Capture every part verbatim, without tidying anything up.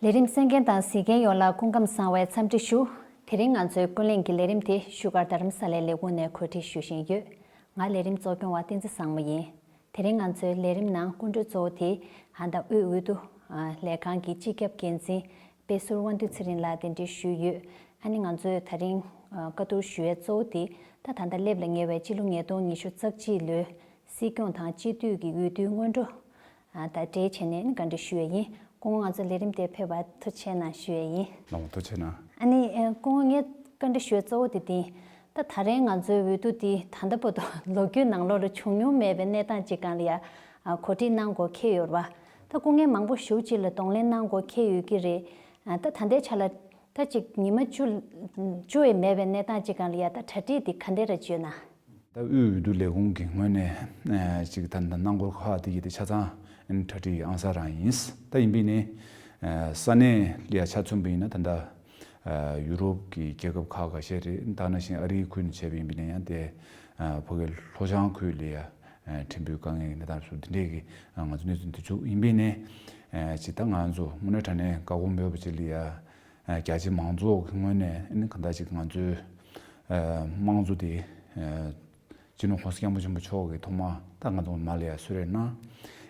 ལས་རིམ་གསན་མཁན་དང་གཟིགས་མཁན་ཡོངས་ལ་སྐུ་ཁམས་བཟང་བའི་འཚམས་འདྲི་ཞུ། དེ་རིང་ང་ཚོའི་ཀུན་གླེང་གི་ལས་རིམ་དེ་བཞུགས་སྒར་རྡ་རམ་ས་ལའི་ལས་ཁུངས་ནས་གོ་སྒྲིག་ཞུ་བཞིན་ཡོད། ང་ལས་རིམ་གཙོ་སྐྱོང་བ་བསྟན་འཛིན་བཟང་མོ་ཡིན། དེ་རིང་ང་ཚོའི་ལས་རིམ་ནང་སྐུ་མགྲོན་གཙོ་བོ་དེ་ཨ་ད་དབུས་འོས་བསྡུ་ལས་ཁང་གི་སྤྱི་ཁྱབ་འགན་འཛིན་དཔེ་ཟུར་དབང་འདུས་ཚེ་རིང་ལགས་གདན་འདྲེན་ཞུས་ཡོད། ཨ་ནི་ང་ཚོས་ད་རིང་བཀའ་བསྡུར་ཞུ་ཡས་གཙོ་བོ་དེ་ད་ད་ལྟ་སླེབས་ལ་ཉེ་བའི་སྤྱི་ལོ་ཉིས་སྟོང་ཉི་ཤུ་རྩ་གཅིག་ལོའི་སྲིད་སྐྱོང་དང་སྤྱི་འཐུས་ཀྱི་འོས་བསྡུའི་སྔོན་འགྲོ་ཨ་དང་འབྲེལ་བྱས་ནས་ནི་བཀའ་འདྲི་ཞུ་ཡས་ཡིན། སྐུ་ངོ་ང་ཚོ་ལས་རིམ་དེ་ཕེབས་པར་ཐུགས་རྗེ་ཆེ་གནང་ཞུ་ཡས་ཡིན། ལགས་ཐུགས་རྗེ་གནང་། ཨ་ནི་ཨ་སྐུ་ངོ་ངས་བཀའ་འདྲི་ཞུ་ཡས་གཙོ་བོ་དེ་དེ་ཡིན། ད་ད་རེས་ང་ཚོའི་འོས་བསྡུ་དེ་ད་ལྟ་བར་དུ་ལོ་རྒྱུས་ནང་ལོགས་ལ་བྱུང་མྱོང་མེད་པའི་གནས་སྟངས་ཅིག་སྒང་ལ་ཡ་ཨ་གོ་སྒྲིག་གནང་དགོས་འཁེལ་ཡོད་རེད་བ། ད་སྐུ་ངོས་མང་པོ་ཞེ་པོ་ཅིག་ལ་གདོང་ལེན་གནང་དགོས་འཁེལ་ཡོད་ཀྱི་རེད། ཨ་ད་ད་ལྟའི་ཆ་ལ་ད་ཅིག་ཉི་མ་བཅུ་བཅུ་ཡས་མེད་པའི་གནས་སྟངས་ཅིག་སྒང་ལ་ཡ་ད་གྲ་སྒྲིག་དེ་ག་འདྲས་ར་བྱས་ཡོད་ན། ད་དབུས་འོས་བསྡུ་ལས་ཁུངས་ཀྱི་ངོས་ནས་ཨ་ཅིག་ད་ད་གནང་སྐོར་ཁག་དེ་ཡི་དེ་ཆ་ཚང་ཨ་ནི་གྲ་སྒྲིག་ཨང་གསར་རང་ཡིན། ད་ཡིན་པས་ནི་ཨ་ས་གནས་ལ་ཡ་ཆ་མཚོན་པ་ཡིན་ན་ད་ལྟ་ཨ་ཡུ་རོབ་ཀྱི་རྒྱལ་ཁབ་ཁག་ཁ་ཤས་རེད། ད་ནང་བཞིན་ཨ་རིའི་ཁུལ་ནས་བྱས་པ་ཡིན་པས་ན་ཡང་དེ་ཨ་ཕ་གིའི་ལྷོ་བྱང་ཁུལ་ལ་ཡ་ཨ་ཕྲན་བུའི་དཀའ་ངལ་གྱི་གནས་སྟངས་སུ་འདི་འདྲས་ཀྱི་ཨ་ང་ཚོ་གནས་ཚུལ་འདི་བྱུང་ཡིན་པས་ནི་ཨ་ཅིག་ད་ང་ཚོ་དངོས་གནས་དྲང་གནས་བཀའ་དགོངས་མོས་པ་ཅིག་ལ་ཡ། ཨ་རྒྱ་ཆེ་མང་ཚོགས་ཀྱི་ངོས་ནས་ཨ་ནི་གང་ལྟར་ཅིག་ང་ཚོའི་ཨ་དམངས་གཙོ་དེ་ཨ་སྤྱི་ནོར་༸གོང་ས་༸སྐྱབས་མགོན་ཆེན་པོ་མཆོག་གིས་ཐོག་མར་ད་ང་ཚོ་མར་ལ་ཡ་གསོལ་རས་གནང་།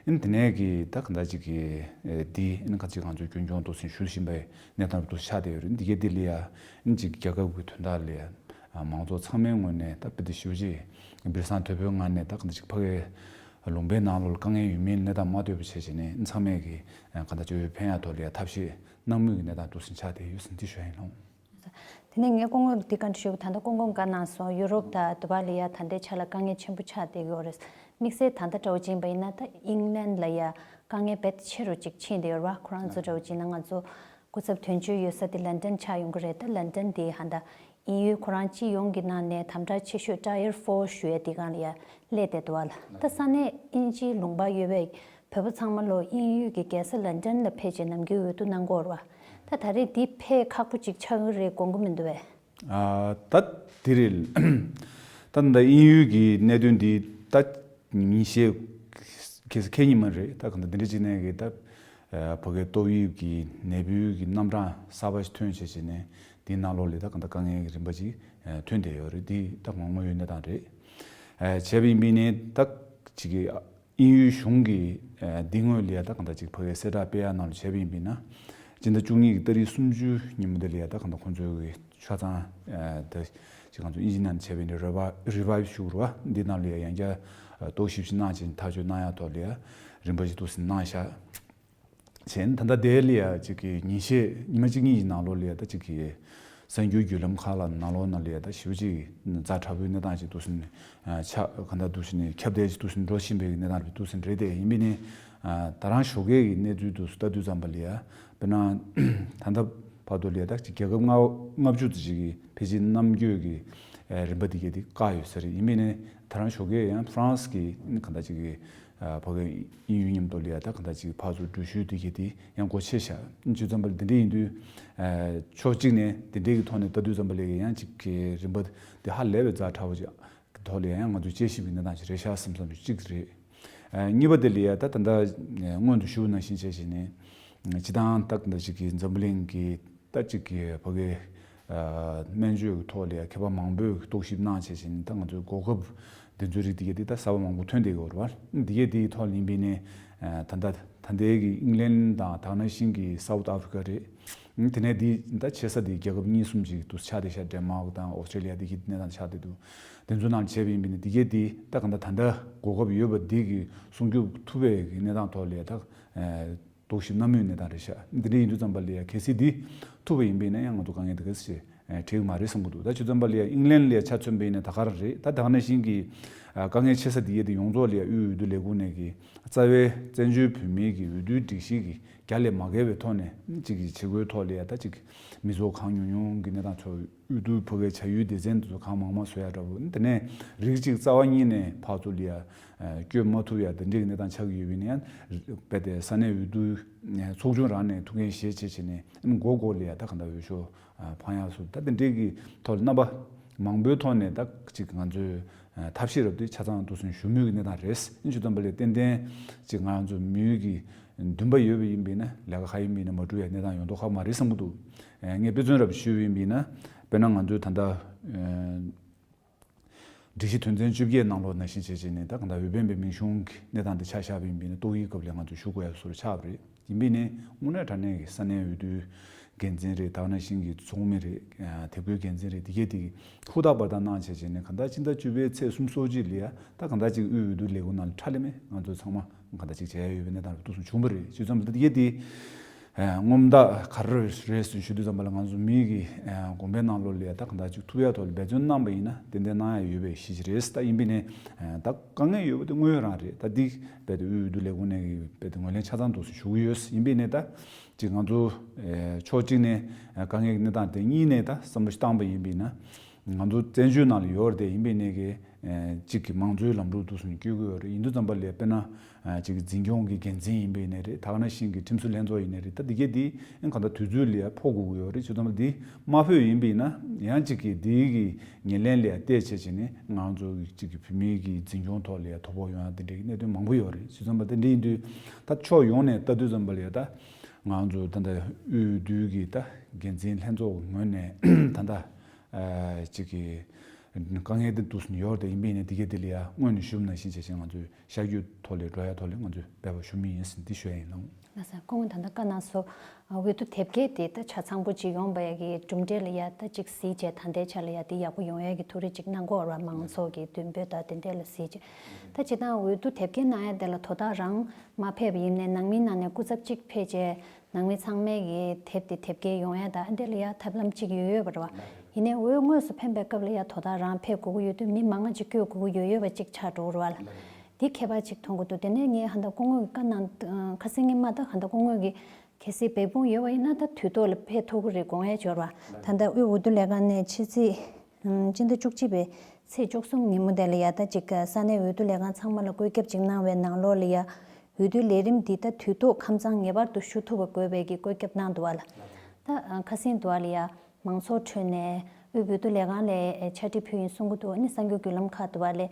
ཨ་ནི་དེ་ནས་ཀྱི་ད་གང་ལྟར་ཅིག་གི་ཨ་འདི་ཨ་ནི་གང་ཅིག་ང་ཚོའི་རྒྱུན་སྐྱོང་འདུག་སེ་ཞུ་བཞིན་པའི་གནས་སྟངས་རུ་ཆགས་བསྡད་ཡོད་རེད། འདི་གའི་འདི་ལ་ཡ་ཨ་ནི་ཅིག་རྒྱལ་ཁབ་ཀྱི་དོན་དག་ལ་ཡ་ཨ་མང་ཚོགས་ཚང་མའི་ངོས་ནས་ད་དཔེ་དེ་ཞེ་པོ་ཅིག་སྦིར་སང་དོད་པོའི་ངང་ནས་ད་གང་ལྟར་ཅིག་ཕ་གིའི་ལུང་པའི་ནང་ལོགས་ལ་དཀའ་ངལ་ཡོད་མེད་གནས་སྟངས་མ་ལྟོས་པ་བྱས་བྱས་ནས་ཨ་ནི་ཚང་མས་ཀྱི་ཨ་གང་ལྟར་ཅིག་འོས་འཕེན་ཡ་ཐོག་ལ་ཡ་ཐབས་ཤེས། གནང་མུས་ཀྱི་གནས་སྟངས་འདུག་སེ་ཆགས་བསྡད་ཡོད་ཟེར་འདི་ཞུ་ཡ་ཡིན་ལགས། དེ་ནས་ངས་སྐུ་ངོ་འདི་བཀའ་འདྲི་ཞུ་གི་ད་ལྟ་སྐུ་ངོ་བཀའ་གནང་སོང་། ཡུ་རོབ་དང་དུ་བ་ལ་ཡ་ད་ལྟའི་ཆ་ལ་དཀའ་ངལ་ཆེན་པོ་ཆགས་བསྡད་ཡོད་རེད། དམིགས་བསལ་ད་ལྟ་འདྲ་བོ་ཅིག་ཡིན་པ་ཡིན་ན་ད་ཨིང་ལན་ལ་ཡ་དཀའ་ངལ་རྦད་ཆེ་རུ་ཅིག་ཕྱིན་བསྡད་ཡོད་རེད་བ། ཁོ་རང་ཚོ་འདྲ་བོ་ཅིག་ན་ང་ཚོ་སྐུ་ཚབ་དོན་གཅོད་ཡོད་ས་དེ་ལན་ཀྲན་ཆགས་ཡོང་གི་རེད། ད་ལན་ཀྲན་དེ་ཧ་ད་དབྱིན་ཡུལ་ཁོ་རང་སྤྱི་ཡོངས་ཀྱི་ནང་ནས་དམ་དྲག་ཆེ་ཤོས་Tier four ཞུ་ཡ་དེ་སྒང་ལ་ཡ་སླེབས་བསྡད་འདུག་བ་ལ། ད་ས་གནས་དབྱིན་ཇིའི་ལུང་པ་ཡོད་པའི་བོད་པ་ཚང་མ་ལོ་དབྱིན་ཡུལ་གྱི་རྒྱལ་ས་ལན་ཀྲན་ལ་ཕེབས་བྱས་ནམ་རྒྱུན་འོས་བསྡུ་གནང་གི་ཡོད་རེད་བ། ད་ད་རེས་འདི་ཕེབས་ཁག་པོ་ཅིག་ཆགས་ཀྱི་རེད་དགོངས་ཀྱི་མི་འདུག་བས། ཨ་ད་དེ་རེད། ད་ད་དབྱིན་ཡུལ་གྱི་གནད་དོན་འདི་ད་ཉིན་ཤས་ཁ་སང་ཁ་ཉིན་མ་རེད། ད་གང་ལྟར་འདི་འདྲ་ཅིག་ནས་གི་ད་ཨ་ཕ་གིའི་ཏོག་དབྱིབས་ཀྱི་ནད་འབུའི་གི་རྣམ་གྲངས་གསར་པ་ཞིག་ཐོན་བྱས་བྱས་ནས་དེའི་ནང་ལོགས་ལ་ད་གང་ལྟར་དཀའ་ངལ་གྱི་རིམ་པ་ཅིག་ཨ་ཐོན་བསྡད་ཡོད་རེད། འདི་ད་ང་དངོས་ཡོད་གནས་སྟངས་རེད། ཨ་བྱས་པ་ཡིན་པས་ནས་ད་ཅིག་གི་དབྱིན་ཡུལ་གཞུང་གིས་ཨ་འདི་སྔོན་ལ་ཡ་ད་གང་ལྟར་ཅིག་ཕ་གིའི་གསལ་བསྒྲགས་སྤེལ་ཡ་ནང་ལ་བྱས་པ་ཡིན་པས་ན། སྤྱི་ཟླ་བཅུ་གཉིས་ཀྱི་ཏ་རིག་སུམ་ཅུ་ཉིན་མོ་དེ་ལ་ཡ་ད་གང་ལྟར་ཁོང་ཚོའི་གི་ཆ་ཚང་ཨ་ད་ཅིག་ང་ཚོ་དབྱིན་ཇི་ནང་བྱས་པའི་འདི་Revi- Revive ཞུ་དགོས་རེད་བ། འདི་ནང་ལ་ཡ་ཡང་བསྐྱར་ཨ་རྟོག་ཞིབ་ཞིག་གནང་བྱས་ཐག་གཅོད་གནང་ཡ་ཐོག་ལ་ཡ་རིམ་པ་ཞིག་འདུག་སེ་གནང་བཞག་བྱས་ནས་ད་ལྟ་དེ་ལ་ཡ་ཅིག་གི་ཉིན་ཤས་ཉི་མ་གཅིག་གཉིས་ཀྱི་ནང་ལོགས་ལ་ཡ་ད་ཅིག་གི་གསར་འགྱུར་བརྒྱུད་ལམ་ཁག་ལ་ནང་ལོགས་ནང་ལ་ཡ་ད་ཞེ་པོ་ཅིག་ཛ་དྲག་པོའི་གནས་སྟངས་ཅིག་འདུག་སེ་ནས་ཨ་ཆགས་གང་ལྟར་འདུག་སེ་ནས་ཁྱབ་གདལ་ཅིག་འདུག་སེ་འགྲོ་བཞིན་པའི་གནས་སྟངས་འདུག་སེ་རེད། དེ་ཡིན་པས་ནས་ཨ་ད་རང་ཞོགས་ཀས་ཀྱི་གནས་ཚུལ་འདུག་སེ་ལྟ་དུས་ཙམ་པ་ལ་ཡ་དཔེར་ན་ད་ལྟ་བར་དུ་ལ་ཡ་ད་ཅིག་རྒྱལ་ཁབ་ལྔ་ལྔ་བཅུ་ཙམ་ཅིག་གི་ཕལ་ཆེར་གནམ་གྱི་གི་ཨ་རིམ་པ་འདི་གས་དེ་བཀག་ཡོད་ས་རེད། ཡིན་པས་ནས་ད་རང་ཞོགས་ཀས་ཡང་ཧྥ་རན་སི་གི་གང་ལྟར་ཅིག་གི་ཨ་ཕ་གི་དབྱིན་ཡུལ་མཉམ་དུ་ལ་ཡ་ད་གང་ལྟར་ཅིག་ཕར་ཚུར་འགྲུལ་བཞུད་དེ་གས་དེ་ཡང་སྒོ་ཕྱེ་བཞག་བྱས་ཙམ་པ་ལ་དེ་འདྲ་ཡིན་དུས་ཨ་ཕྱོགས་གཅིག་ནས་དེ་འདྲའི་གི་ཐོག་ནས་ལྟ་དུས་ཙམ་པ་ལ་ཡང་ཅིག་གི་རིམ་པ་དེ་ཧ་ལས་པའི་ཛ་དྲག་པོ་ཅིག་གི་ཐོག་ལ་ཡང་ང་ཚོས་དཔྱད་ཞིབ་ཀྱི་གནས་སྟངས་ཅིག་རེད་ཤག་བསམ་བསམ་ཅིག་གཅིག་རེད། ཨ་གཉིས་པ་དེ་ལ་ཡ་ད་ད་ལྟ་སྔོན་དུ་ཞུ་ནང་བཞིན་བྱས་བྱས་ནས་སྤྱི་བཏང་ད་གང་ལྟར་ཅིག་གི་འཛམ་བུ་གླིང་གི་ད་ཅིག་གི་ཕ་གི་ཨ་སྨན་བཅོས་ཀྱི་ཐོག་ལ་ཡ་མཁས་པ་མང་པོས་རྟོག་ཞིབ་གནང་བྱས་བྱས་ནས་ད་ང་ཚོའི་གོ་སྐབས་འདི་ཚོའི་རིགས་དེ་གས་དེ་ད་གསར་པ་མང་པོ་ཐོན་བསྡད་ཡོད་རེད་བ། འདི་གས་དེའི་ཐོག་ལ་ཡིན་པས་ནས་ཨ་ད་ལྟ་ད་ལྟའི་གི་ཨིང་ལན་དང་དེ་ནང་བཞིན་གི་South Africa རེད། དེ་ནས་འདི་ད་ཆེ་ས་དེ་རྒྱལ་ཁབ་གཉིས་གསུམ་ཅིག་ཏུ་ཆགས་བསྡད་ཤག Denmark དང་Australia དེ་གི་གནས་སྟངས་ཆགས་བསྡད་འདུག་དེ་ཚོ་ནང་བྱས་པ་ཡིན་པས་ནས་དེ་གས་དེ་ད་གང་ལྟར་ད་ལྟ་གོ་སྐབས་ཡོད་པ་འདི་གི་སྲུང་སྐྱོབ་ཐུབ་པའི་གི་གནས་སྟངས་ཐོག་ལ་ཡ་ད་ཨ་རྟོག་ཞིབ་གནང་མུས་གནས་སྟངས་རེད་ཤག་འདི་འདྲ་ཡིན་དུས་ཙམ་པ་ལ་ཡ་གལ་སྲིད་འདི་ཐུབ་པ་ཡིན་པས་ན་ཡང་ང་ཚོ་དཀའ་ངལ་དེ་ག་ཚོད་ཅིག་འཕྲད་ཀྱི་མ་རེད་བསམ་གྱི་འདུག་ད་བྱས་ཙམ་པ་ལ་ཡ་ཨིང་ལན་ལ་ཡ་ཆ་མཚོན་པ་ཡིན་ན་ད་ག་རང་རེད། ད་ད་ག་ནང་བཞིན་གྱི་ཨ་དཀའ་ངལ་ཆེ་ས་འདི་གས་དེ་ཡོངས་རྫོགས་ལ་ཡ་དབུས་འོས་བསྡུ་ལས་ཁུངས་ནས་གི་རྩ་བའི་བཙན་བྱོལ་བོད་མིའི་གི་འོས་བསྡུའི་སྒྲིག་གཞི་གི་རྒྱ་ལས་མ་བརྒལ་བའི་ཐོག་ནས་གཅིག་གི་བྱེད་སྒོའི་ཐོག་ལ་ཡ་ད་གཅིག་མི་ཚོགས་གང་ཉུང་ཉུང་གི་གནས་སྟངས་ཚོ་འོས་བསྡུ་ཕ་གིའི་བྱ་ཡུལ་སྡེ་ཚན་དེ་ཚོ་གང་མང་མང་བཟོ་ཡ་འདྲ་བོ། དེ་ནས་རིགས་གཅིག་རྩ་བ་ཉིད་ནས་ཕར་ཚུར་ལ་ཡ་ཨ་བསྐྱོད་མ་ཐུབ་ཡ་དེ་འདྲའི་གི་གནས་སྟངས་ཆགས་ཀྱི་ཡོད་པས་ནས་ཡང་རྦད་དེ་ས་གནས་འོས་བསྡུ་ཚོགས་ཆུང་རང་ནས་ཐུགས་འགན་བཞེས་བྱས་བྱས་ནས་མགོ་སྐོར་ལ་ཡ་ད་གང་ལྟར་འོས་ཤོག་ཨ་འཕང་ཡག་སོགས་ད་དེ་འདྲའི་གི་ཐོག་ལ་རྣམ་པ་མང་པོའི་ཐོག་ནས་ད་གཅིག་ང་ཚོས་ཨ་ཐབས་ཤེས་རབ་དེ་ཆ་ཚང་འདུག་སེ་ཞུ་མུས་ཀྱི་གནས་སྟངས་རེད། ཨིན་ཇི་ཙམ་པ་ལས་ཏན་ཏན་གཅིག་ང་ཚོ་མིའུ་གི་ འདུན་པ་ཡོད་པ་ཡིན་པས་ན་ལས་ཀ་ག་ཡིན་པས་ན་མ་འགྲུབ་ཡ་གནས་སྟངས་ཡོང་མདོག་ཁ་པོ་མ་རེད་བསམ་གྱི་འདུག་ངས་དཔེ་མཚོན་རབ་ཞུས་པ་ཡིན་པས་ན། དཔེར་ན་ང་ཚོའི་ད་ལྟ་སྒྲིག་གཞི་དོན་ཚན་བཅོ་བརྒྱད་ནང་ལོགས་ནང་བཞིན་བྱས་བྱས་ནས་ད་གང་ལྟར་འོས་འཕེན་པའི་མིང་གཞུང་གི་གནས་སྟངས་དེ་ཆ་བཞག་པ་ཡིན་པས་ན། ཏོག་དབྱིབས་སྐབས་ལ་ང་ཚོས་ཞུ་དགོས་ཡ་བཟོ་འདྲ་ཆགས་པ་རེད། ཡིན་པས་ནས་དངོས་གནས་དྲང་གནས་ཀྱི་ས་གནས་འོས་བསྡུའི་འགན་འཛིན་རེད། ད་ག་ནང་བཞིན་གྱི་ཚོགས་མི་རེད། དེབ་འགོད་འགན་འཛིན་རེད། དེ་གས་དེ་ཧུར་ཐག་འབད་ཐག་གནང་བྱས་བྱས་ནས་གང་ལྟར་སྤྱི་ཟླ་བཅུ་པའི་ཚེས་སུམ་ཅུ་སོ་གཅིག་ལ་ཡ་ད་གང་ལྟར་ཅིག་དབུས་འོས་བསྡུ་ལས་ཁུངས་ནང་ལ་ཁྲ་ལེ་མེ་ང་ཚོ་ཚང་མ་གང་ལྟར་ཅིག་བྱས་ཡ་ཡོད་པའི་གནས་སྟངས་རེད། ཏོག་ཙམ་བྱུང་བ་རེད། བྱས་ཙང་ད་དེ་གས་དེ་སྔོན་བརྡ་ག་རེ་རེད་ཟེར་ཞུ་དུས་ཙམ་པ་ལ་ང་ཚོ་མི་གི་དགོངས་པའི་ནང་ལོགས་ལ་ཡ་ད་གང་ལྟར་ཅིག་ཐུབ་ཡ་ཐོག་ལ་འབད་བརྩོན་གནང་པ་ཡིན་ན་ཏན་ཏན་གནང་ཡ་ཡོད་པའི་གཞི་ཅིག་རེད། ད་ཡིན་པས་ནས་ད་དཀའ་ངལ་ཡོད་པ་དེ་དངོས་ཡོད་རང་རེད། ད་འདི་རྦད་དེ་དབུས་འོས་བསྡུ་ལས་ཁུངས་ནས་ཀྱི་རྦད་དེ་ངོས་ལེན་ཆ་ཚང་འདུག་ཟེར་ཞུ་གི་ཡོད། ཡིན་པས་ནས་ད་ཅིག་ང་ཚོ་ཕྱོགས་གཅིག་ནས་དཀའ་ངལ་གྱི་གནས་སྟངས་དེ། གཉིས་ནས་ད་བསམ་བློ་ཞིག་བཏང་པ་ཡིན་པས་ན་ང་ཚོ་བཙན་བྱོལ་ནང་ལ་ཡོད་རེད་དེ། ཡིན་པས་ནས་ཀྱི་གཅིག་གི་མང་གཙོའི་ལམ་ལུགས་འདུག་སེ་བསྐྱོད་ཀྱི་ཡོད་རེད། ཡིན་དུས་ཙམ་པ་ལ་དཔེར་ན་ཅིག་འཛིན་སྐྱོང་གི་འགན་འཛིན་ཡིན་པས་ནས་རེད། ད་ག་ནང་བཞིན་གྱི་ཁྲིམས་བཟོ་ལྷན་ཚོགས་ཡིན་ནས་རེད། ད་འདི་གས་འདི་གང་ལྟར་དུས་ཚོད་ལ་ཡ་ཕོག་དགོས་ཀྱི་ཡོད་རེད། བྱས་ཙང་འདི་མ་ཕོག་ཡིན་པས་ན་ཡང་ཅིག་གི་འདི་གི་ཉེར་ལེན་ལ་ཡ་བལྟས་བྱས་བྱས་ནས་ང་ཚོ་གི་ཅིག་གི་བོད་མིའི་གི་འཛིན་སྐྱོང་ཐོག་ལ་ཡ་དོ་ཕོག་ཡོང་ཡ་དེ་འདྲའི་གི་གནད་དོན་མང་པོ་ཡོད་རེད། བྱས་ཙང་འདི་འདྲ་ཡིན་དུས་ད་ཕྱོགས་ཡོངས་ནས་ལྟ་དུས་ཙམ་པ་ལ་ཡ་ད་ང་ཚོ་ད་ལྟ་དབུས་འོས་བསྡུའི་གི་ད་འགན་འཛིན་ལྷན་ཚོགས་ངོས་ནས་ད་ལྟ་ཅིག་གི་དཀའ་ངལ་དེ་འདུག་སེ་ཡོད་རེད། ཡིན་པས་ནས་འདི་གས་འདི་ལ་ཡ་སྔོན་ནས་ཞུས་པ་ནང་བཞིན་བྱས་བྱས་ང་ཚོས་ཤར་བསྐྱོད་ཐོག་ལས་འགྲོ་ཡ་ཐོག་ལས་ང་ཚོས་འབད་པ་ཞུ་མུས་ཡིན་ཟེར་འདི་ཞུ་ཡ་ཡིན། ལགས་སོ། སྐུ་ངོ་ད་ལྟ་བཀའ་གནང་སོང་། འོས་བསྡུ་དེབ་སྐྱེལ་དེ་ད་ཆ་ཚང་པོ་ཅིག་ཡོང་བ་ཡ་གི་གྲུབ་འབྲས་ལ་ཡ་ད་ཅིག་གཟིགས་བྱས་ད་ལྟའི་ཆ་ལ་ཡ་དེ་ཡག་པོ་ཡོང་ཡ་གི་ཐུགས་རེ་ཅིག་གནང་གི་ཡོད་རེད་བ། མང་ཚོགས་ཀྱི་འདུན་པ་དང་དེ་འདྲས་ལ་གཟིགས་བྱས། ད་སྤྱིར་བཏང་འོས་བསྡུ་དེབ་སྐྱེལ་གནང་ཡ་དེ་ལ་དོ་བདག་རང་མ་ཕེབས་པ་ཡིན་ནའི་ནང་མིའི་ནང་ནས་སྐུ་ཚབ་གཅིག་ཕེབས་བྱས་ནང་མི་ཚང་མས་གི་དེབ་དེ་དེབ་སྐྱེལ་ཡོང་ཡ་ད་འདི་ལ་ཡ་ཐབས་ལམ་གཅིག་ཡོད་ཡོད་པ་རེད་བ། ཡིན་ནའི་འོས་དངོས་སུ་འཕེན་པའི་སྐབས་ལ་ཡ་དོ་བདག་རང་ཕེབས་དགོས་ཀྱི་ཡོད་དུས་མི་མང་ང་ཅིག་བསྐྱོད་དགོས་ཀྱི་ཡོད་ཡོད་པ་ཅིག་ཆགས་འགྲོ་གི་རེད་བ་ལ། འདི་ཁྱད་པར་ཅིག་མཐོང་གི་འདུག་དེ་ནས་ངས་ཧ་ད་སྐུ་ངོ་གི་བཀའ་གནང་། ཁ་སང་ཉིན་མ་ད་ཧ་ད་སྐུ་ངོ་གི་གལ་སྲིད་འབད་འབུངས་ཡོད་པ་ཡིན་ན་ད་དུས་ཐོག་ལ་ཕེབས་ཐུབ་ཀྱི་རེད། དགོངས་ཡ་འབྱོར་བ། ད་ལྟ་དབུས་འོས་བསྡུ་ལས་ཁང་ནས་ཕྱི་ཚེས་ཨམ་སྤྱི་ཟླ་བཅུ་གཅིག་པའི་ཚེས་བཅུ་གསུམ་ཉིན་མོ་དེ་ལ་ཡ་ད་ཅིག་ས་གནས་འོས་བསྡུ་ལས་ཁང་ཚང་མ་ལ་བཀོད་ཁྱབ་ཅིག་གནང་བའི་ནང་ལོགས་ལ་ཡ་འོས་བསྡུའི་ལས་རིམ་འདི་ད་དུས་ཐོག་ཁམས་གཙང་ངེས་པར་དུ་ཞུ་ཐུབ་པ་དགོས་པའི་གི་བཀོད་ཁྱབ་གནང་འདུག་བ་ལ། ད་ཁ་སང་དུ་བ་ལ་ཡ་མང་ཚོགས་ཁྲོད་ནས་དབུས་འོས་བསྡུ་ལས་ཁང་ལ་ཕྱག་བྲིས་ཕུལ་ཡིན་གསུང་གི་འདུག་ཨ་ནི་གསར་འགྱུར་བརྒྱུད་ལམ་ཁག་དུ་བ་ལ་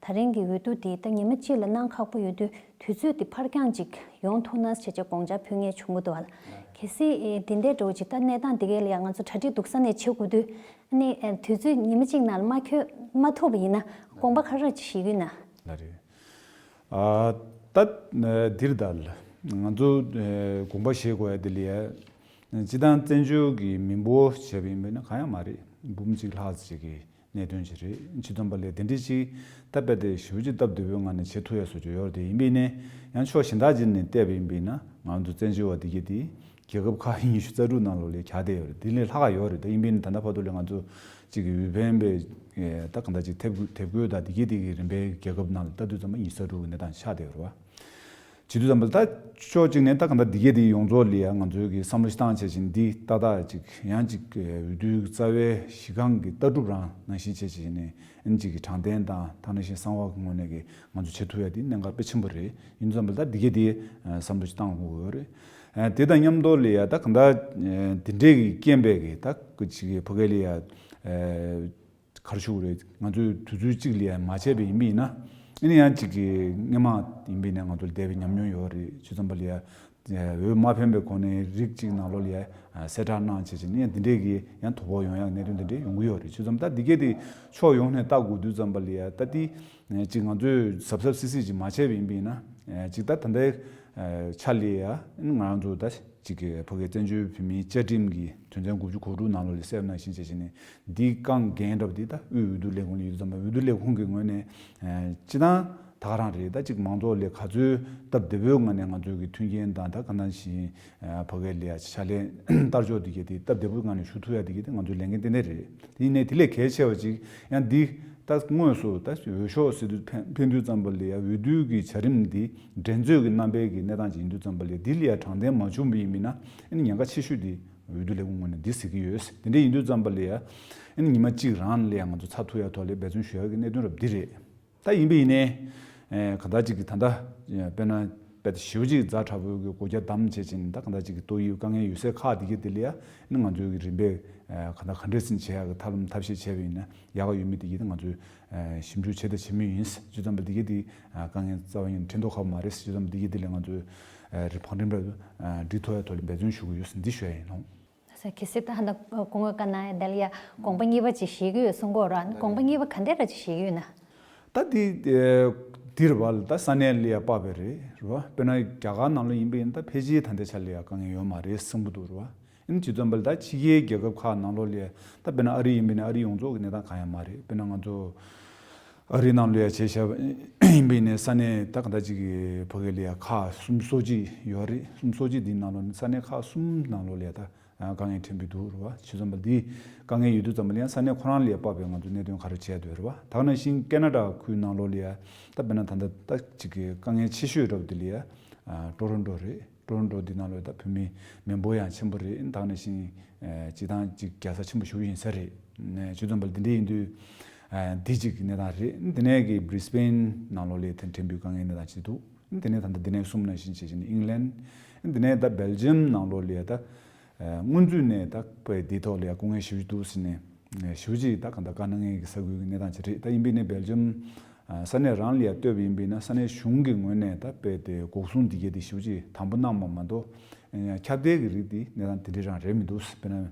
ད་རིང་གི་འོས་བསྡུ་འདི་ད་ཉི་མ་གཅིག་ལ་གནང་ཁག་པོ་ཡོད་དུས་དུས་ཚོད་འདི་ཕར་འགྱངས་ཅིག་ཡོང་ཐུབ་ན་ཟེར་བྱས་དགོངས་འཆར་ཕུལ་མཁན་བྱུང་གི་འདུག་བ་ལ། གལ་སྲིད་འདི་འདྲའི་འགྲོ་ཅིག་ད་གནས་སྟངས་འདི་གའི་ལ་ཡ་ང་ཚོ་གྲ་སྒྲིག་སྡུག་ས་ནས་བྱེད་དགོས་དུས་ཨ་ནི་དུས་ཚོད་ཉི་མ་གཅིག་ནང་ལ་མ་འཁྱོལ་མ་ཐུབ་པ་ཡིན་ན་དགོངས་པ་ག་རེ་བཞེས་ཀྱི་ཡོད་ན། ལ་རེད། ཨ་ད་འདིར་ད་ལ་ང་ཚོ་དགོངས་པ་བཞེས་དགོས་ཡ་དེ་ལ་ཡ་སྤྱི་བཏང་བཙན་བྱོལ་གྱི་མི་འབོར་བྱས་པ་ཡིན་པས་ན་གང་ཡང་མ་རེད། འབུམ་གཅིག་ལྷག་ཙམ་ཅིག་གི་གནད་དོན་ཅིག་རེད། སྤྱི་བཏང་པ་ལས་དེ་འདྲ་ཅིག་ད་རྦད་དེ་ཞེ་པོ་ཅིག་སྟབས་བདེ་པོའི་ངང་ནས་བྱེད་ཐུབ་ཡ་བཟོ་ཅིག་ཡོད་རེད་དེ། ཡིན་པས་ནས་ཡང་ཕྱོགས་གཞན་དག་ཅིག་ནས་བལྟས་པ་ཡིན་པས་ན་ང་ཚོ་བཙན་བྱོལ་བ་འདི་གས་དེ་རྒྱལ་ཁབ་ཁག་ཉི་ཤུ་རྩ་དྲུག་ནང་ལོགས་ལ་གྱར་བསྡད་ཡོད་རེད། དེ་ལས་ལྷག་ཡོད་རེད། ད་ཡིན་པས་ནས་ད་ལྟ་བར་དུ་ལ་ང་ཚོ་གཅིག་གི་འོས་འཕེན་པའི་ད་གང་ལྟར་ཅིག་དེབ་དེབ་འགོད་དང་དེ་གས་དེ་གི་རིམ་པའི་རྒྱལ་ཁབ་ནང་ལ་ལྟ་དུས་ཙམ་པ་ཉི་ཤུ་རྩ་དྲུག་གི་གནས་སྟངས་ཆགས་བསྡད་ཡོད་རེད་བ། བྱེད་དུས་ཙམ་པ་ད་ཕྱོགས་གཅིག་ནས་ད་གང་ལྟར་འདི་གས་དེ་ཡོངས་རྫོགས་ལ་ཡ་ང་ཚོའི་གི་བསམ་བློ་ཞིག་བཏང་བྱས་ཤིང་འདི་ཏག་ཏག་ཅིག་ཡང་ཅིག་འོས་བསྡུའི་རྩ་བའི་གཞི་རྐང་གི་ལྟ་གྲུབ་རང་ནང་བཞིན་བྱས་བྱས་ནས་ཨ་ནི་ཅིག་གི་དྲང་བདེན་དང་ད་ནང་བཞིན་གསང་བ་གི་ངོས་ནས་གི་ང་ཚོ་བྱེད་ཐུབ་ཡ་དེ་གནད་འགག་དཔེ་ཆེན་པོ་རེད། ཡིན་དུས་ཙམ་པ་ད་འདི་གས་དེ་བསམ་བློ་ཞིག་བཏང་དགོས་ཀྱི་ཡོད་རེད། དེ་དང་མཉམ་དུ་ལ་ཡ་ད་གང་ལྟར་འདི་འདྲས་ཀྱི་རྐྱེན་པས་གི་ད་ཅིག་གི་ཕ་གི་ལ་ཡ་ག་རེ་ཞུ་དགོས་རེད། ང་ཚོས་དུས་ཚོད་གཅིག་ལ་ཡང་མ་བྱས་པ་ཡིན་པ་ཡིན་ན། ཨ་ནི་ཡང་གཅིག་གི་སྔོན་མ་ཡིན་པ་ཡིན་ན་ང་ཚོ་ལ་བསྡད་པའི་ཉམས་མྱོང་ཡོད་རེད། བྱས་ཙམ་པ་ལ་ཡང་འོས་མ་འཕེན་པའི་གོང་ནས་རིགས་གཅིག་ནང་ལོགས་ལ་ཡང་གསལ་བསྒྲགས་གནང་བྱས་བྱས་ནས་ཡང་འདི་འདྲས་ཀྱི་ཡང་དོ་ཕོག་ཡོང་ཡག་གནད་དོན་འདི་འདྲས་ཡོང་གི་ཡོད་རེད། བྱས་ཙམ་ད་འདི་གས་དེ་ཕྱོགས་ཡོངས་ནས་ལྟ་དགོས་དུས་ཙམ་པ་ལ་ཡང་ད་འདི་གཅིག་ང་ཚོས་གཟབ་གཟབ་སིབ་སིབ་ཅིག་མ་བྱས་པ་ཡིན་པ་ཡིན་ན་གཅིག་ད་ད་ལྟའི་ཆ་ལ་ཡང་ང་རང་ཚོ་ད། གཅིག་གི་ཕ་གིའི་བཙན་བྱོལ་བོད་མིའི་བཅའ་ཁྲིམས་ཀྱི་དོན་ཚན་དགུ་བཅུ་གོ་དྲུག་ནང་ལོགས་ལ་གསལ་བ་ནང་བཞིན་བྱས་བྱས་ནས་འདིའི་རྐང་འགན་རབ་འདི་ད་དབུས་འོས་བསྡུ་ལས་ཁུངས་ལ་ཡོད་དུས་ཙམ་པ་འོས་བསྡུ་ལས་ཁུངས་ཀྱི་ངོས་ནས་སྤྱི་བཏང་ད་ག་རང་རེད། ད་གཅིག་མང་ཚོགས་ལ་ག་ཚོད་སྟབས་བདེ་པོའི་ངང་ནས་ང་ཚོའི་གི་མཐུན་རྐྱེན་དང་ད་ག་ནང་བཞིན་ཕ་གིའི་ལ་ཕྱག་ལས་བསྟར་ཕྱོགས་འདི་གས་དེ་སྟབས་བདེ་པོའི་ངང་ནས་ཞུ་ཐུབ་ཡ་འདི་གས་དེ་ང་ཚོའི་ལས་འགན་ཏན་ཏན་རེད། དེ་ཡིན་ནའི་དེ་ལས་གལ་ཆེ་བ་ཅིག་ཡང་འདི་ད་དངོས་སུ་ད་འོས་ཤོག་ཟེར་དུས་འཕེན་འཕེན་དུས་ཙམ་པ་ལ་ཡ་འོས་བསྡུ་གི་བྱ་རིམ་འདི་འགྲན་རྩོད་ཀྱི་རྣམ་པའི་གི་གནས་སྟངས་ཅིག་ཡིན་དུས་ཙམ་པ་ལ་ཡ་འདི་ལ་ཡ་དྲང་བདེན་མ་བྱུང་བ་ཡིན་མིན་ན་ཨ་ནི་ཉེན་ཁ་ཆེ་ཤོས་འདི་འོས་བསྡུ་ལས་ཁུངས་ངོས་ནས་འདི་ཟེར་གི་ཡོད། དེ་འདྲ་ཡིན་དུས་ཙམ་པ་ལ་ཡ་ཨ་ནི་ཉི་མ་གཅིག་རང་ལ་ཡ་ང་ཚོ་ཚར་ཐུབ་ཡ་ཐོག་ལ་འབད་བརྩོན་ཞུ་ཡ་གི་གནད་དོན་རབ་འདི་རེད། ད་ཡིན་པ་ཡིན་ནའི་གང་ལྟར་ཅིག་གི་ད་ལྟ་དཔེར་ན་དཔེ་ཞེ་པོ་ཅིག་ཛ་དྲག་པོའི་གི་སྒོ་རྒྱ་བསྡམས་བྱས་ཅིང་ད་གང་ལྟར་ཅིག་གི་ཏོག་དབྱིབས་དཀའ་ངལ་ཡོད་སའི་ཁག་འདི་གས་དེ་ལ་ཡ་ཨ་ནི་ང་ཚོའི་གི་རིམ་པས་གང་ལྟར་ག་འདྲས་སེ་བྱེད་ཡ་གི་ཐབས་ལམ་ཐབས་ཤེས་བྱས་པ་ཡིན་ན་ཡག་ག་ཡོད་མེད་དེ་གས་དེ་ང་ཚོས་ཞིབ་འཇུག་བྱས་དང་བྱེད་མུས་ཡིན། བྱས་ཙམ་པ་འདི་གས་དེ་དཀའ་ངལ་རྩ་བ་ཉིད་ནས་འཕྲད་མདོག་ཁ་པོ་མ་རེད། བྱས་ཙམ་འདི་གས་དེ་ལ་ང་ཚོས་ རི་བང་རིམ་ར་འགྲིག་ཐུབ་ཡ་ཐོག་ལ་འབད་བརྩོན་ཞུ་གི་ཡོད་ཟེར་འདི་ཞུ་ཡ་ཡིན་ནོ། ས་གལ་སྲིད་ད་ཧ་ད་སྐུ་ངོ་བཀའ་གནང་ཡ་དེ་ལ་ཡ་དགོངས་པ་གཉིས་པ་ཅིག་བཞེས་ཀྱི་ཡོད་གསུང་གི་ཡོད་ར། དགོངས་པ་གཉིས་པ་ག་འདྲ་ར་ཅིག་བཞེས་ཀྱི་ཡོད་ན། ད་འདི་འདི་རེད་བ། ད་ས་གནས་ལ་ཡ་དཔག་པའི་རེད་རེད་བ། དཔེར་ན་རྒྱ་གར་ནང་ལ་ཡིན་པ་ཡིན་ན་ད་ཕལ་ཆེར་ད་ལྟའི་ཆ་ལ་ཡ་དཀའ་ངལ་ཡོད་མ་རེད་བསམ་གྱི་འདུག་རེད་བ། ཨིན་ཇི་ཙམ་པ་ལ་ད་ཕྱི་རྒྱལ་རྒྱལ་ཁབ་ཁག་ནང་ལོགས་ལ་ཡ་ད་དཔེར་ན་ཨ་རི་ཡིན་པ་ཡིན་ན་ཨ་རི་ཡོངས་རྫོགས་ཀྱི་གནས་སྟངས་གང་ཡང་མ་རེད། དཔེར་ན་ང་ཚོ་ཨ་རི་ནང་ལ་ཡ་བྱས་བཞག་ཡིན་པ་ཡིན་ན་ས་གནས་ད་ག་འདྲ་ཅིག་གི་ཕ་གི་ལ་ཡ་ཁག་གསུམ་སོ་གཅིག་ཡོད་རེད། གསུམ་སོ་གཅིག་འདིའི་ནང་ལོགས་ནས་ས་གནས་ཁག་གསུམ་ནང་ལོགས་ལ་ཡ་ད་དཀའ་ངལ་འཕྲད་ཀྱི་འདུག་རེད་བ། ཇི་ཙམ་པ་འདི་དཀའ་ངལ་ཡོད་དུས་ཙམ་པ་ལ་ཡང་ས་གནས་ཁོ་རང་ལ་ཡ་དཔག་པའི་ང་ཚོ་གནད་དོན་ག་རེ་བྱས་འདུག་རེད་བ། ད་ག་ནང་བཞིན་ཀེ་ན་ཌ་ཁུལ་ནང་ལོགས་ལ་ཡ་ད་དཔེར་ན་ད་ལྟ་ད་ཅིག་གི་དཀའ་ངལ་ཆེ་ཤོས་འདྲ་པོ་འདི་ལ་ཡ་ཊོ་རོན་ཊོ་རེད། ཊོ་རོན་ཊོ་འདི་ནང་ལོགས་ད་བོད་མི་མི་འབོར་ཡང་ཆེན་པོ་རེད། ད་ག་ནང་བཞིན་སྤྱི་བཏང་ཅིག་རྒྱལ་ས་ཆེན་པོ་ཞིག་ཡིན་ས་རེད། ཇི་ཙམ་པ་ལ་འདི་འདྲ་ཡིན་དུས་འདི་ཅིག་གི་གནས་སྟངས་རེད། འདི་ནས་གི་བྷི་རི་སི་བྷེན་ནང་ལོགས་ལ་ཡ་ཐེ་འཕྲད་པའི་དཀའ་ངལ་གནས་སྟངས་ཅིག་འདུག་དེ་ནས་ད་ལྟ་འདི་ནས་གསུངས་ནང་བཞིན་བྱས་བྱས་ནས་ཨིང་ལན། དེ་ནས་ད་སྦེལ་ཇམ་ནང་ལོགས་ལ་ཡ་ད་སྔོན་ཚུད་ནས་ད་དཔེ་འདི་ཐོག་ལ་ཡ་སྐུ་ངལ་ཞེ་པོ་ཅིག་འདུག་ཟེར་ནས་ཞེ་པོ་ཅིག་ད་གང་ལྟར་དཀའ་ངལ་གྱི་ས་ཁུལ་གྱི་གནས་སྟངས་ཅིག་རེད། ད་ཡིན་པས་ནས་སྦེལ་ཇམ་ས་གནས་རང་ལ་ཡ་ལྟོས་པ་ཡིན་པས་ན་ས་གནས་གཞུང་གི་ངོས་ནས་ད་དཔེ་དེ་འགོག་སྲུང་འདི་གས་དེ་ཞེ་པོ་ཅིག་དམ་པོ་གནང་བ་མ་གཏོགས་ཁྱབ་གདལ་གྱི་རིགས་དེ་གནས་སྟངས་དེ་འདྲ་རང་རེད་མི་འདུག་དཔེར་ན་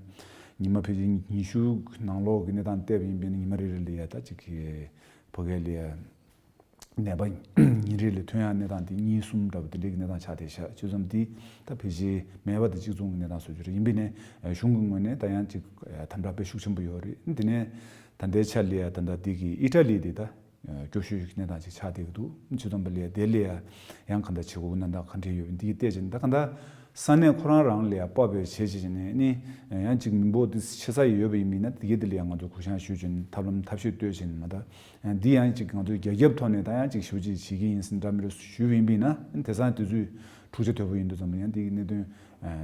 ཉི་མ་ཕལ་ཆེར་ཉི་ཤུ་ནང་ལོགས་ཀྱི་གནས་སྟངས་བལྟས་པ་ཡིན་པས་ན་ཉི་མ་རེ་རེ་ལ་ཡ་ད་ཅིག་གི་ཕ་གི་ལ་ཡ། ནད་པ་ཉིན་རེ་ལ་ཐོན་ཡག་གནས་སྟངས་དེ་གཉིས་གསུམ་འདྲ་པོ་དེ་འདྲའི་གི་གནས་སྟངས་ཆགས་བསྡད་ཤག་ཅི་ཙམ་དེ་ད་ཕལ་ཆེར་མེད་པ་དང་གཅིག་མཚུངས་གི་གནས་སྟངས་བཟོ་རྒྱུ་རེད། ཡིན་པས་ནས་གཞུང་གི་ངོས་ནས་ད་ཡང་ཅིག་དམ་དྲག་དཔེ་ཤུགས་ཆེན་པོ་ཡོད་རེད། དེ་ནས་ད་ལྟའི་ཆར་ལ་ཡ་ད་ལྟ་འདི་གི་ཨི་ཊ་ལི་དེ་ད་སྐྱོ་ཤོས་ཀྱི་གནས་སྟངས་ཅིག་ཆགས་བསྡད་ཀྱི་འདུག་ཅི་ཙམ་པ་ལ་ཡ་དེ་ལ་ཡ་ཡང་གང་ལྟར་བྱེད་དགོས་ཀྱི་གནས་སྟངས་ག་འདྲ་ཡོད་པ་འདི་གི་བལྟས་བྱས་ནས་ད་གང་ལྟར། ས་གནས་ཁོ་རང་རང་ལ་ཡ་དཔག་པའི་བྱས་བྱས་ནས་ནི་ཡང་ཅིག་མི་འབོར་དེ་ཆེ་ས་ཡོད་པ་ཡིན་མིན་ན་དེ་གའི་དེ་ལ་ཡང་ང་ཚོ་གུ་བཤངས་ཞུས་བྱས་ནས་ཐབས་ལམ་ཐབས་ཤེས་བཏོད་བྱས་ནས་མ་ད་འདི་ཡང་ཅིག་ང་ཚོའི་རྒྱ་ཁྱབ་ཐོག་ནས་ད་ཡང་ཅིག་ཞུ་ཅིག་བྱེད་ཀྱི་ཡིན་ཟེར་འདྲ་མི་རེ་ཞུས་པ་ཡིན་པས་ན་དེང་སང་དུས་ཚོད་འཁྲུག་ཆ་དོད་པོ་ཡིན་དུས་ཙམ་ཡང་འདི་གི་གནད་དོན་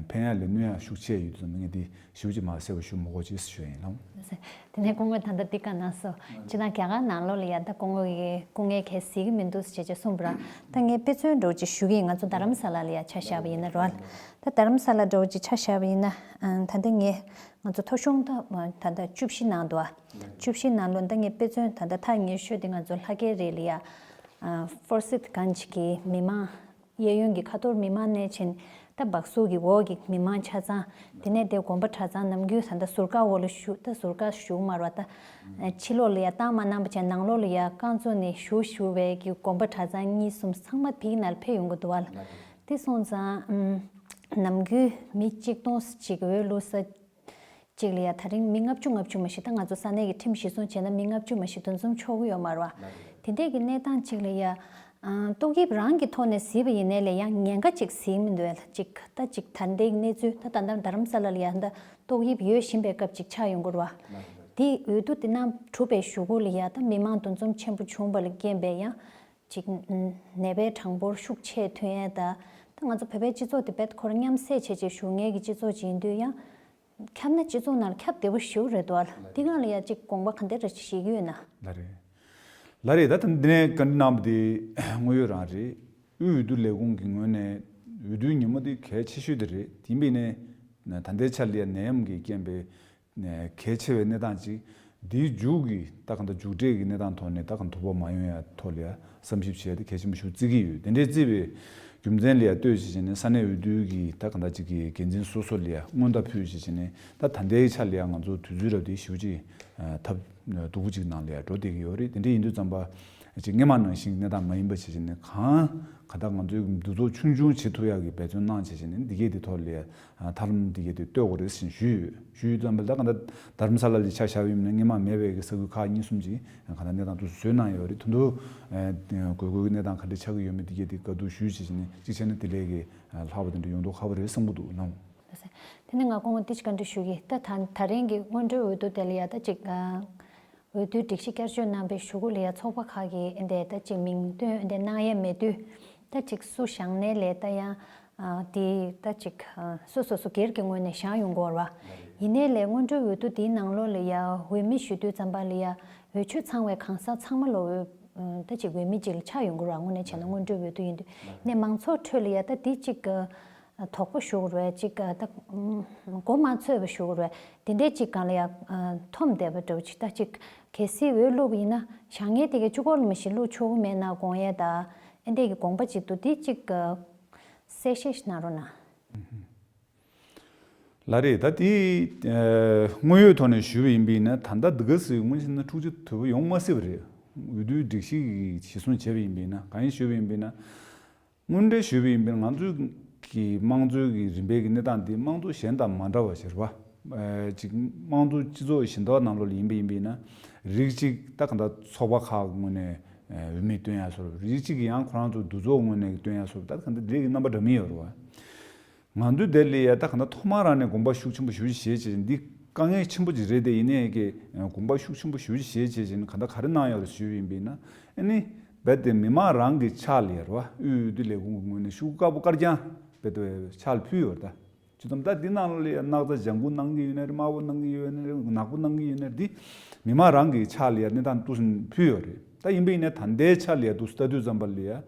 ཕན་ཡག་ལས་གནོད་ཡག་ཤུགས་ཆེ་ཡོད་དུས་ཙམ་ངས་འདི་ཞུ་ཅིག་མ་གསལ་པོ་ཞུ་མ་དགོས་ཅིག་ཞུ་ཡ་ཡིན་ལགས། དེ་ནས་སྐུ་ངོ་ད་ལྟ་འདི་ག་ནང་སོ་ཅི་ན་རྒྱ་གར་ནང་ལོགས་ལ་ཡ་ད་སྐུ་ངོ་གི་སྐུ་ངལ་གལ་སྲིད་ཀྱི་མི་འདུག་ཟེར་བྱས་བྱས་གསུངས་པ་ར། ད་ངས་དཔེ་མཚོན་འདྲ་བོ་ཅིག་ཞུ་གི་ཡིན། ང་ཚོ་རྡ་རམ་ས་ལ་ལ་ཡ་ཆ་བཞག་པ་ཡིན་ན་རོ། ད་རྡ་རམ་ས་ལ་འདྲ་བོ་ཅིག་ཆ་བཞག་པ་ཡིན་ན་ད་ལྟ་ངས་ང་ཚོ་ཐོ་གཞུང་ད་ད་ལྟ་བཅུ་བཞི་ནང་འདུག་ཨ། བཅུ་བཞི་ནང་ལོ་ད་ངས་དཔེ་མཚོན་ད་ལྟ་ཐག་ཉེ་ཤོས་དེ་ང་ཚོ་ལྷ་སྐལ་རི་ལ་ཡ་ཧྥོར་སིད་གྷན་ཇི་གི་མི་མང་གཡས་གཡོན་གྱི་ཁ་ཐོར་མི་མང་གནས་ཆེན་ད་སྦག་སུག་གི་འོག་གི་མི་མང་ཆ་ཚང་། དེ་ནས་དེ་དགོན་པ་གྲྭ་ཚང་ནམ་རྒྱུན་ད་ལྟ་ཟུར་བཀག་འོག་ལ་བཞུགས། ད་ཟུར་བཀག་བཞུགས་མ་རེད་པ། ད་ཕྱི་ལོགས་ལ་ཡ་བཏང་མ་གནང་བ་བྱས་ནང་ལོགས་ལ་ཡ་རྐང་བཙུགས་ནས་བཞུགས་བཞུགས་པའི་གི་དགོན་པ་གྲྭ་ཚང་གཉིས་གསུམ་ཚང་མ་ཕ་གི་ནང་ལ་ཕེབས་ཡོང་གི་འདུག་བ་ལ། དེ་སོང་ཙང་ནམ་རྒྱུན་མི་གཅིག་སྟོང་གཅིག་འོས་བླུག་ས་གཅིག་ལ་ཡ་ད་རིང་མི་ལྔ་བཅུ་ལྔ་བཅུ་མ་ཞིག་ད་ང་ཚོ་ས་གནས་ཀྱི་ཁྲིམས་གཞི་བཟུང་བྱས་ན་མི་ལྔ་བཅུ་མ་ཞིག་འདུ་འཛོམས་ཆོག་གི་ཡོད་མ་རེད་པ། དེ་འདྲས་ཀྱི་གནས་སྟངས་གཅིག་ལ་ཡ། ཨང་། ཏོག་དབྱིབས་རང་གི་ཐོག་ནས་གཟིགས་པ་ཡིན་ནའི་ལས་ཡང་ཉེན་ཁ་ཅིག་གཟིགས་མི་འདུག་ལ་ཅིག་ད་ཅིག་ད་ལྟའི་གནས་ཚུལ་ད་ད་ལྟ་རྡ་རམ་ས་ལ་ལ་ཡ་ད་ཏོག་དབྱིབས་ཡོད་བཞིན་པའི་སྐབས་ཅིག་ཆགས་ཡོང་གི་རེད་པ། དེ་འོས་བསྡུ་དེ་གནང་གྲུབ་པའི་གཞུག་གུ་ལ་ཡ་ད་མི་མང་འདུ་འཛོམས་ཆེན་པོ་བྱུང་བ་ལ་རྐྱེན་པས་ཡང་ཅིག་ནད་པའི་གྲངས་འབོར་ཤུགས་ཆེ་ཐོན་ཡས་ད་ད་ང་ཚོ་བོད་པའི་སྤྱི་ཚོགས་དེ་རྦད་ཁོ་རང་མཉམ་བསྲེས་བྱས་བྱས་བཞུགས་མཁན་གྱི་སྤྱི་ཚོགས་ཅིག་ཡིན་དུས་ཡང་། ཁྱབ་ན་སྤྱི་ཚོགས་ནང་ལ་ཁྱབ་བདེ་པོ་ཞེ་པོ་རེད་འདུག་ཨ། འདི་སྒང་ལ་ཡ་གཅིག་དགོངས་པ་ག་འདྲ་རེ་བཞེས་ཀྱི་ཡོད་ན། ལགས་རེད། ལགས་རེད། ད་ད་འདི་ནས་བཀའ་འདྲི་གནང་བ་དེ་དངོས་ཡོད་རང་རེད། དབུས་འོས་བསྡུ་ལས་ཁུངས་ཀྱི་ངོས་ནས་འོས་བསྡུའི་ཉིན་མོ་དེ་གལ་ཆེ་ཤོས་དེ་རེད། དེ་ཡིན་པས་ནས་ད་ལྟའི་ཆར་ལ་ཡ་ནད་ཡམས་ཀྱི་རྐྱེན་པས་གལ་ཆེ་བའི་གནས་སྟངས་ཅིག་འདིའི་མཇུག་གི་ད་གང་ལྟར་མཇུག་འབྲས་ཀྱི་གནས་སྟངས་ཐོག་ནས་ད་གང་ཐུགས་ཕམ་མ་ཡོང་ཡ་ཐོག་ལ་ཡ། བསམ་ཞིབ་བྱས་ཏེ་གལ་ཆེན་པོ་ཞིག་བརྩི་གི་ཡོད། དེ་འདྲའི་བརྩིས་པའི་རྒྱུ་མཚན་ལ་ཡང་ལྟོས་བྱས་བྱས་ནས་ས་གནས་འོས་བསྡུ་གི་ད་གང་ལྟར་ཅིག་གི་འགན་འཛིན་སོ་སོ་ལ་ཡང་སྔོན་བརྡ་ཕུལ་བྱས་བྱས་ནས་ད་ད་ལྟའི་ཆ་ལ་ཡང་ང་ཚོ་དུས་ཚོད་རབ་དེ་ཞེ་པོ་ཅིག་ཐབས་སྡུག་པོ་ཅིག་ནང་ལ་ཡང་འགྲོ་བསྡད་ཀྱི་ཡོད་རེད། དེ་འདྲ་ཡིན་དུས་ཙམ་པ་ཅིག་སྔོན་མ་ནང་བཞིན་གནས་སྟངས་མ་ཡིན་པ་བྱས་བྱས་ནས་གང་ག་ད་ང་ཚོའི་འདུ་ཚོགས་ཆུང་ཆུང་བྱེད་ཐུབ་ཡག་གི་འབད་བརྩོན་གནང་བྱས་བྱས་ནས་འདི་གས་དེ་ཐོག་ལ་ཡང་ཐབས་ལམ་འདི་གས་དེ་གཏོད་དགོས་རེད་ཟེར་ཞུས་ཡོད། ཞུས་ཙམ་པ་ལ་ད་ག་ད་རྡ་རམ་ས་ལ་ལ་ཆ་བཞག་པ་ཡིན་ན་སྔོན་མ་མེད་པའི་གི་ས་ཁུལ་ཁག་གཉིས་གསུམ་ཅིག་ག་ད་གནས་སྟངས་དེ་ཚོ་བཟོས་གནང་ཡོད་རེད། དོན་དུ་དགོས་མཁོའི་གནས་སྟངས་ག་འདྲ་ཆགས་ཀྱི་ཡོད་མེད་དེ་གས་དེ་བཀའ་བསྡུར་ཞུས་བྱས་བྱས་ནས་གཅིག་བྱས་ན་དེ་ལས་ཀྱི་ལྷག་པ་དེ་འདྲ་ཡོང་མདོག་ཁ་པོ་རེད་བསམ་གྱི་འདུག་ལགས། དེ་ནས་ང་སྐུ་ངོ་ཏིས་བཀའ་འདྲི་ཞུ་གི་ད་ད་རིང་གི་སྔོན་འགྲོའི་འོས་བསྡུ་དེ་ལ་ཡ་ད་ཅིག་འོས་བསྡུའི་སྒྲིག་གཞི་བསྐྱར་བཅོས་གནང་པའི་གཞུག་གུ་ལ་ཡ་ཚོགས་པ་ཁག་གིས་འདི་ད་ཅིག་མིང་བཏོན་འདི་གནང་ཡས་མེད་དུས་ད་ཅིག་སུ་བཞེངས་ནའི་ལས་ད་ཡང་། དེ་ད་ཅིག་སོ་སོ་སོ་སྒེར་གྱི་ངོས་ནས་བཞེངས་ཡོང་གི་ཡོད་རེད་བ། ཡིན་ནའི་ལས་སྔོན་འགྲོའི་འོས་བསྡུ་དེའི་ནང་ལོགས་ལ་ཡ་འོས་མི་ཞུ་དུས་ཙམ་པ་ལ་ཡ་འོས་ཆོས་ཚང་བའི་གང་ཟག་ཚང་མ་ལ་འོས་ད་ཅིག་འོས་མི་ཅིག་ལ་ཆགས་ཡོང་གི་ཡོད་རེད་བ། དངོས་གནས་བྱས་ན་སྔོན་འགྲོའི་འོས་བསྡུ་ཡིན་དུས་ནས་མང་ཚོགས་ཁྲོད་ལ་ཡ་ད་དེ་ཅིག་དོགས་པ་ཞུ་གི་རེད་བ། ཅིག་ད་མགོ་མ་ཚོས་པ་ཞུ་གི་རེད་བ། དེ་འདྲའི་ཅིག་སྒང་ལ་ཡ་འཐོམ་བསྡད་པ་འདྲ་བོ་ཅིག་ད་ཅིག་གལ་སྲིད་འོས་བླུགས་པ་ཡིན་ན་བཞེངས་མཁན་དེ་གས་གཅིག་པོ་ལ་མ་གཞི་བླུགས་ཆོག་གི་མེད་ན་དགོངས་ཡས་ད་ཨེ་འདྲས་ཀྱི་དགོངས་པ་ཅིག་འདུག་དེ་ཅིག་གསལ་བཤད་ཞིག་གནང་རོགས་གནང་། ལགས་རེད། ད་དེ་དངོས་ཡོད་ཐོག་ནས་ཞུས་པ་ཡིན་པས་ན། ད་ལྟ་འདི་ག་ཟེར་དངོས་གཞི་ན་འཁྲུག་ཆ་དོད་པོ་ཡོང་མ་སྲིད་པ་རེད། འོས་བསྡུའི་སྒྲིག་གཞི་གཞིར་བཟུང་བྱས་པ་ཡིན་པས་ན། གང་ཡིན་ཞུས་པ་ཡིན་པས་ན། དངོས་འབྲེལ་ཞུས་པ་ཡིན་པས་ན། ང་ཚོའི་གི་དམངས་གཙོའི་གི་རིམ་པའི་གི་གནས་སྟངས་འདི་དམངས་གཙོ་གཞན་དང་མ་འདྲ་བ་ཞིག་རེད་པ། ཅིག་དམངས་གཙོ་སྤྱི་ཚོགས་གཞན་དག་ནང་ལོགས་ལ་ཡིན་པ་ཡིན་པས་ན། རིགས་གཅིག་ད་གང་ལྟར་ཚོགས་པ་ཁག་གི་ངོས་ནས་འོས་མི་བཏོན་ཡ་སོགས། རིགས་གཅིག་གི་ཡང་ཁོ་རང་ཚོ་འདུ་ཚོགས་ངོས་ནས་བཏོན་ཡ་སོགས། ད་གང་ལྟར་འདི་གི་རྣམ་པ་འདྲ་མིན་ཡོད་རེད་པ། ང་ཚོའི་དེ་ལ་ཡ་ད་གང་ལྟར་ཐོག་མ་རང་ནས་དགོངས་པ་ཤུགས་ཆེན་པོ་ཞེ་པོ་ཅིག་བཞེས་བྱས་ཅིག་འདི་དཀའ་ངལ་ཆེན་པོ་ཅིག་རེད་དེ། ཡིན་ནའི་གི་དགོངས་པ་ཤུགས་ཆེན་པོ་ཞེ་པོ་ཅིག་བཞེས་བྱས་ཅིག་གང་ལྟར་ག་རེ་གནང་ཡོད་རེད་ཞུས་པ་ཡིན་པས་ན། ཨ་ནི་རྦད་དེ་མི་མང་རང་གི་ཕྱག་ལ་ཡ་རེད་པ། དབུས་འོས་བསྡུ་ལས་ཁུངས་ཀྱི་ངོས་ནས་ཤོག་བུ་དཀར་པོ་དཀར་རྐྱང་རྦད་དེ་ཕྱག་ལ་ཕུལ་ཡོད་རེད། ད་ཅི་ཙམ་ད་འདི་ནང་ལོགས་ལ་ཡ་སྣག་ཚ་ལྗང་གུ་གནང་གི་ཡོད་ན་རེད། དམར་པོ་གནང་གི་ཡོད་ན་རེད། ནག་པོ་གནང་གི་ཡོད་ན་རེད། འདི་མི་མང་རང་གི་ཕྱག་ལ་ཡ་གནས་སྟངས་འདུག་སེ་ཕུལ་ཡོད་རེད། ད་ཡིན་པ་ཡིན་ན་ད་ལྟའི་ཆ་ལ་ཡ་འདུག་སེ་ལྟ་དུས་ཙམ་པ་ལ་ཡ།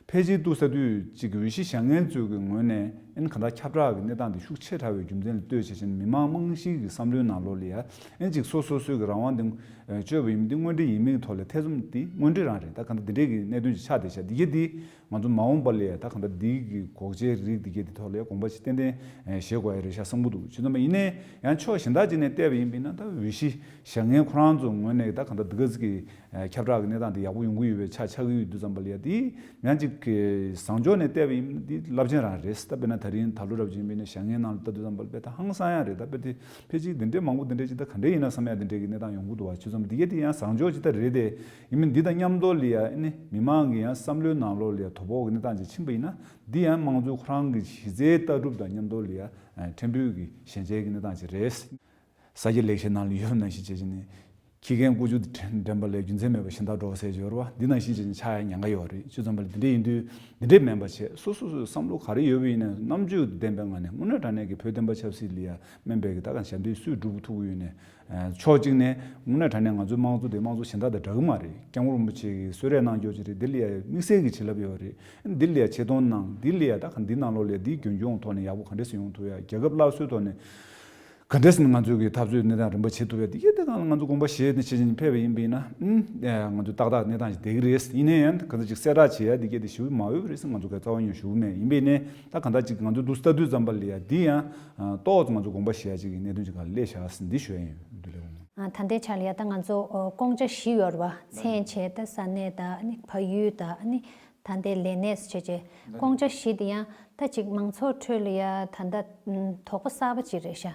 ཕལ་ཆེར་འདུག་སེ་ལྟ་དུས་ཅིག་འོས་གཞི་བཞག་མཁན་ཚོའི་གི་ངོས་ནས་ཨ་ནི་གང་ལྟར་ཁྱབ་བསྒྲགས་ཀྱི་གནས་སྟངས་འདི་ཤུགས་ཆེ་དྲགས་པའི་རྒྱུ་མཚན་ལ་ལྟོས་བྱས་ཕྱིན། མི་མང་རྨང་གཞིའི་གི་བསམ་བློའི་ནང་ལོགས་ལ་ཡ་ཨ་ནི་ཅིག་སོ་སོ་སོའི་གི་རང་དབང་འདི་སྤྱོད་པ་ཡིན། འདི་དངོས་འབྲེལ་ཡིན་མིན་གྱི་ཐོག་ལ་ཐེ་ཚོམ་འདི་དངོས་འབྲེལ་རང་རེད། ད་གང་ལྟར་འདི་འདྲའི་གི་གནད་དོན་ཅིག་ཆགས་བསྡད་ཤག་འདི་གས་འདི་ང་ཚོ་མ་འོངས་པ་ལ་ཡ་ད་གང་ལྟར་འདི་གི་འགོག་བྱེད་རིགས་འདི་གས་འདི་ཐོག་ལ་ཡ་དགོངས་པ་ཅིག་ཏན་ཏན་བཞེས་དགོས་ཡ་རེད་ཤག་བསམ་གྱི་འདུག་ཅི་ཙམ་པ་ཡིན་ནའི་ཡང་ཕྱོགས་གཞན་དག་ཅིག་ནས་བལྟས་པ་ཡིན་པས་ན། ད་འོས་གཞི་བཞག་མཁན་ཁོ་རང་ཚོ་ངོས་ནས་ད་གང་ལྟར་འདི་ག་ཟིག་གི་ཁྱབ་བསྒྲགས་ཀྱི་གནས་སྟངས་དེ་ཡག་པོ་ཡོང་གི་ཡོད་པའི་ཆ་ཆགས་ཀྱི་ཡོད་དུས་ཙམ་པ་ལ་ཡ། དེ་ཡང་ཅིག་གི་བཟང་ཕྱོགས་ནས་བལྟས་པ་ཡིན་ན་འདི་རླབས་ཆེན་རང་རེད། ད་དཔེར་ན་ད་རིང་ད་ལོ་རབས་ཅིག་ཡིན་པས་ན་བཞག་མཁན་ནང་ལ་ལྟ་དུས་ཙམ་པ་ལ་དཔེ་ད་ཧང་སང་ཡ་རེད། ད་དཔེ་དེ་ཕལ་ཆེར་འདི་འདྲའི་མང་པོ་འདི་འདྲའི་ཅིག་ད་ག་འདྲ་ཡིན་ན་བསམ་ཡ་འདི་འདྲའི་གི་གནས་སྟངས་ཡོང་གི་འདུག་བ། ཅི་ཙམ་འདི་གས་དེ་ཡང་བཟང་ཕྱོགས་ཅིག་ད་རེད་དེ། ཡིན་མིན་འདི་དང་མཉམ་དུ་ལ་ཡ་ཨ་ནི་མི་མང་གི་ཡང་བསམ་བློའི་ནང་ལོགས་ལ་ཡ་དོ་ཕོག་གི་གནས་སྟངས་ཅིག་ཕྱིན་པ་ཡིན་ན། འདི་ཡང་དམངས་གཙོའི་ཁོ་རང་གི་གཞི་རྩའི་ལྟ་གྲུབ་དང་མཉམ་དུ་ལ་ཡ་ཕྲན་བུ་གི་ཞན་ཆའི་གི་གནས་སྟངས་ཅིག་རེད། ས་སྐྱ་ལེགས་བཤད་ནང་ལ་ཡོད་ནང་བཞིན་བྱས་ནས། ཁྱི་རྒན་ཀུ་ཅོ་འདྲེན་པ་ལས་རྒྱུ་མཚན་མེད་པར་གཞན་དག་འགྲོ་ཟེར་གྱི་ཡོད་རེད་བ། འདི་ནང་བཞིན་བྱས་ནས་ཆགས་ཡ་ཉེན་ཁ་ཡོད་རེད། ཅི་ཙམ་པ་ལ་འདི་འདྲས་ཡིན་དུས་འདི་འདྲས་མིན་པ་བྱས། སོ་སོ་སོའི་བསམ་བློ་ག་རེ་ཡོད་པ་ཡིན་ན་རྣམ་དཔྱོད་ལྡན་པའི་ངང་ནས། དངོས་གནས་དྲང་གནས་ཀྱི་བོད་བསྟན་པ་ཆབ་སྲིད་ལ་ཡ་སྨན་པའི་གི་ད་གང་ཞབས་འདེགས་སུས་སྒྲུབ་ཐུབ་ཀྱི་ཡོད་ནས། ཕྱོགས་གཅིག་ནས་དངོས་གནས་དྲང་གནས་ང་ཚོའི་དམངས་གཙོ་དེ་དམངས་གཙོ་གཞན་དག་དང་འདྲ་གི་མ་རེད། སྐྱབས་མགོན་རིན་པོ་ཆེ་གིས་གསོལ་རས་གནང་རྒྱུ་ཅིག་རེད། འདི་ལ་ཡ་དམིགས་བསལ་གྱི་བྱིན་རླབས་ཡོད་རེད། འདི་ལ་ཡ་ཆེ་མཐོང་གནང་། འདི་ལ་ཡ་ད་གང་འདི་ནང་ལོགས་ལ་ཡ་འདི་རྒྱུན་སྐྱོང་ཐོག་ནས་ཡག་པོ་ག་འདྲས་སེ་ཡོང་ཐུབ་ཡ། རྒྱལ་ཁབ་སླར་གསོའི་ཐོག་ནས་ག་འདྲས་སེ་ང་ཚོའི་གི་འཐབ་རྩོད་གནས་སྟངས་རིམ་པ་བྱེད་ཐུབ་ཡ། འདི་གས་དེ་སྒང་ལ་ང་ཚོ་དགོངས་པ་བཞེས་ནས་བྱེད་བཞིན་ཕེབས་པ་ཡིན་པས་ན། ཨུམ། ང་ཚོ་ཏག་ཏག་གནས་སྟངས་ཤིག་བསྡད་ཀྱི་རེད། ཡིན་ན་ཡང་ག་ཚོད་ཅིག་གསལ་བསྒྲགས་བྱེད་ཡ་འདི་གས་དེ་ཞེ་པོ་མང་པོ་རེད་ཟེར་ང་ཚོ་ག་རྩ་བ་ཉིད་ཞུ་གི་མེད། ཡིན་པས་ནས་ད་གང་ལྟར་ཅིག་ང་ཚོ་འདུག་ལྟ་དུས་ཙམ་པ་ལ་ཡ་འདི་ཡང་ཏོག་ཙམ་ང་ཚོ་དགོངས་པ་བཞེས་ཡ་ཅིག་གི་གནད་དོན་ཅིག་ག་ལ་སླེབས་བཞག་ཟིན་འདི་ཞུ་ཡ་ཡིན། འདི་ལས་འོང་། ད་ལྟའི་ཆ་ལ་ཡ་ད་ང་ཚོ་ཀོང་ཇ་བཞི་ཡོད་རེད་བ། མཚན་བྱས་ད་ས་གནས་དང་ཨ་ནི་ཕ་ཡུལ་དང་ཨ་ནི། ད་ལྟའི་ལས་གནས་བྱས་རྗེས་ཀོང་ཇ་བཞི་དེ་ཡང་ད་ཅིག་མང་ཚོགས་ཁྲོད་ལ་ཡ་ད་ལྟ་དོགས་པ་གསར་པ་ཅིག་རེད་ཤག་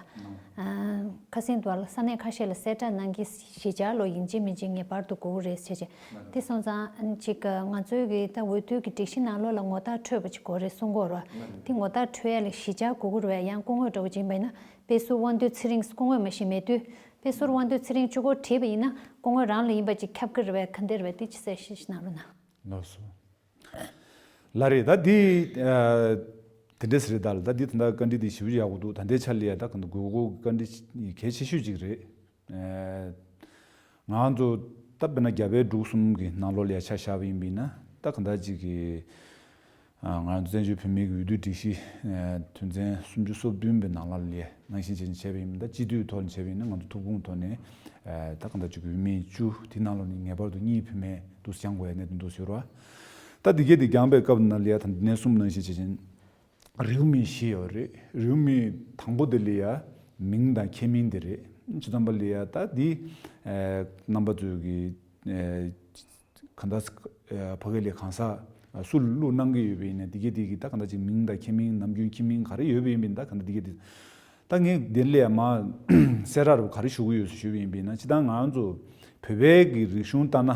ཁ་སང་དུ་བ་ལ་ས་གནས་ཁ་ཤས་ལ་གསལ་བསྒྲགས་གནང་གི་གཞིས་ཆགས་ལོ་ཡིན་གཅིག་མིན་གཅིག་ངེས་པར་དུ་དགོས་ཀྱི་རེད་བྱས་རྗེས་དེ་སོང་ཙང་ཅིག་ང་ཚོའི་གི་ད་འོས་བསྡུ་གི་སྒྲིག་གཞི་ནང་ལོགས་ལ་ངོ་རྟགས་འཕྲོད་པ་ཅིག་དགོས་རེད་གསུང་གི་ཡོད་རེད་བ། དེ་ངོ་རྟགས་འཕྲོད་ཡ་ལ་གཞིས་ཆགས་དགོས་ཀྱི་རེད་བ། ཡང་སྐུ་ངོ་འདྲ་བོ་ཅིག་ཡིན་པ་ཡིན་ན་དཔེ་ཟུར་དབང་འདུས་ཚེ་རིང་སྐུ་ངོ་མ་གཞི་མེད་དུས་དཔེ་ཟུར་དབང་འདུས་ཚེ་རིང་གཅིག་པོ་བྲིས་པ་ཡིན་ན་སྐུ་ངོ་རང་ལ་ཡིན་པ་ཅིག་ཁྱབ་ཀྱི་རེད་བས། ག་འདྲ་རེད་བས། དེ་ཅིག་གསལ་བཤད་ཞིག་གནང་རོགས་གནང་། ལགས་སོ། ལགས་རེད། ད་འདི་ཨ་དེ་འདྲས་རེད། ད་ལ་ད་འདི་ད་ལྟ་བཀའ་འདྲི་འདི་ཞེ་པོ་ཡག་པོ་འདུག་ད་ལྟའི་ཆ་ལ་ཡ་ད་གང་ལྟར་དགོས་མཁོ་གི་བཀའ་འདྲི་གལ་ཆེ་ཤོས་ཅིག་རེད། ཨ་ང་ཚོ་ད་དཔེར་ན་རྒྱ་བལ་འབྲུག་གསུམ་གི་ནང་ལོགས་ལ་ཡ་ཆ་བཞག་པ་ཡིན་པས་ན་ད་གང་ལྟར་ཅིག་གི་ཨ་ང་ཚོ་བཙན་བྱོལ་བོད་མིའི་གི་འོས་བསྡུ་སྒྲིག་གཞི་ཨ་དོན་ཚན་སུམ་ཅུ་སོ་བདུན་པའི་ནང་ལ་ལ་ཡ་ནང་བཞིན་བྱས་ནས་བྱས་པ་ཡིན་ན། ད་སྤྱི་འཐུས་ཐོག་ནས་བྱས་པ་ཡིན་ན་ང་ཚོ་ཐུགས་དགོངས་ཐོག་ནས་ཨ་ད་གང་ལྟར་ཅིག་གི་འོས་མི་བཅུ་དེ་ནང་ལོགས་ནས་ངེས་པར་དུ་གཉིས་བུད་མེད་འདུག་སེ་བཅང་དགོས་ཡ་གནད་དོན་འདུག་ཟེར་བ། ད་འདི་གས་དེ་བསྐྱངས་པའི་སྐབས་ནང་ལ་ཡ་ད་འདི་ནས་གསུངས་པ་ནང་བཞིན་བྱས་ཅིང་རེའུ་མིག་བཞི་ཡོད་རེད། རེའུ་མིག་དང་པོ་དེ་ལ་ཡ་མིང་དང་ཁྱད་མིང་དེ་རེད། ཇི་ཙམ་པ་ལ་ཡ་ད་འདི་ཨ་རྣམ་པ་ཚོས་ཀྱི་ཨ་གང་ལྟར་ཨ་ཕ་གི་ལ་གང་ཟག་སུ་ལ་བླུགས་གནང་གི་ཡོད་པ་ཡིན་ན་འདི་གས་དེ་གི་ད་གང་ལྟར་ཅིག་མིང་དང་ཁྱད་མིང་ནམ་རྒྱུན་ཁྱད་མིང་ག་རེ་ཡོད་པ་ཡིན་པ་ཡིན་ན་ད་གང་ལྟར་འདི་གས་དེ། ད་ངས་འདི་ལ་ཡ་མ་གསལ་བསྒྲགས་རུ་ག་རེ་ཞུ་གི་ཡོད་ཟེར་ཞུས་པ་ཡིན་པ་ཡིན་ན། སྤྱིར་བཏང་ང་ཚོ་བོད་པའི་གི་རིག་གཞུང་ལྟར་ན་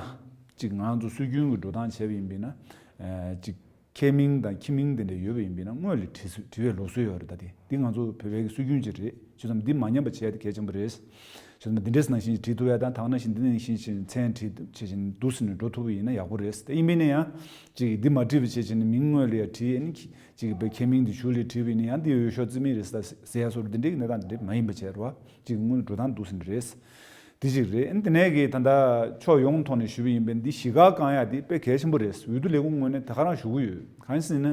ཅིག་ང་ཚོ་སྲོལ་རྒྱུན་གྱི་འགྲོ་སྟངས་བྱས་པ་ཡིན་པས་ན། ཨ་ཅིག་ཁྱད་མིང་དང་ཁྱད་མིང་དེ་འདྲ་ཡོད་པ་ཡིན་པས་ན་སྔོན་ལ་བྲིས་སྲོལ་བྲིས་པའི་ལུགས་སྲོལ་ཡོད་རེད། ད་དེ་འདི་ང་ཚོ་བོད་པའི་གི་སྲོལ་རྒྱུན་ཅིག་རེད། བྱས་ཙང་འདི་མ་ཉམས་པ་བྱེད་ཡ་དེ་གལ་ཆེན་པོ་རེད། བྱས་ཙང་འདི་འདྲས་ནང་བཞིན་བྲིས་ཐུབ་ཡ་དང་། ད་ག་ནང་བཞིན་འདི་ནང་བཞིན་བྱས་མཚན་བྲིས་བྱས་ཅིང་འདུག་སེ་ནས་འགྲོ་ཐུབ་པ་ཡིན་ན་ཡག་པོ་རེད། དེ་ཡིན་པས་ན་ཡང་ཅིག་འདི་མ་བྲིས་པ་བྱས་ཅིང་མིང་སྔོན་ལ་ཡ་བྲིས་ཡ་ནི་ཅིག་བོད་ཁྱད་མིང་འདི་གཞུག་ལ་བྲིས་པ་ཡིན་ན་ཡང་འདི་འོས་ཤོག་རྩིས་མེད་རེད་ཟེར་ཟེར་ཡ་སོགས་འདི་འདྲའི་གི་གནས་སྟངས་འདི་འདྲས་མ་ཡིན་པ་བྱས་རེད་བ། ཅིག་སྔོན་འགྲོ་སྟངས་འདུག་སེ་རེད། དེ་གཅིག་རེད། དེ་ནས་གི་ད་ལྟ་ཕྱོགས་ཡོངས་ཐོག་ནས་ཞུས་པ་ཡིན་པས་འདི་བཞི་ཀ་བསྐང་ཡག་འདི་དཔེ་གལ་ཆེན་པོ་རེད། འོས་བསྡུ་ལས་ཁུངས་ངོས་ནས་ད་ག་རང་ཞུ་གི་ཡོད། གང་ཡིན་ཟེར་ན་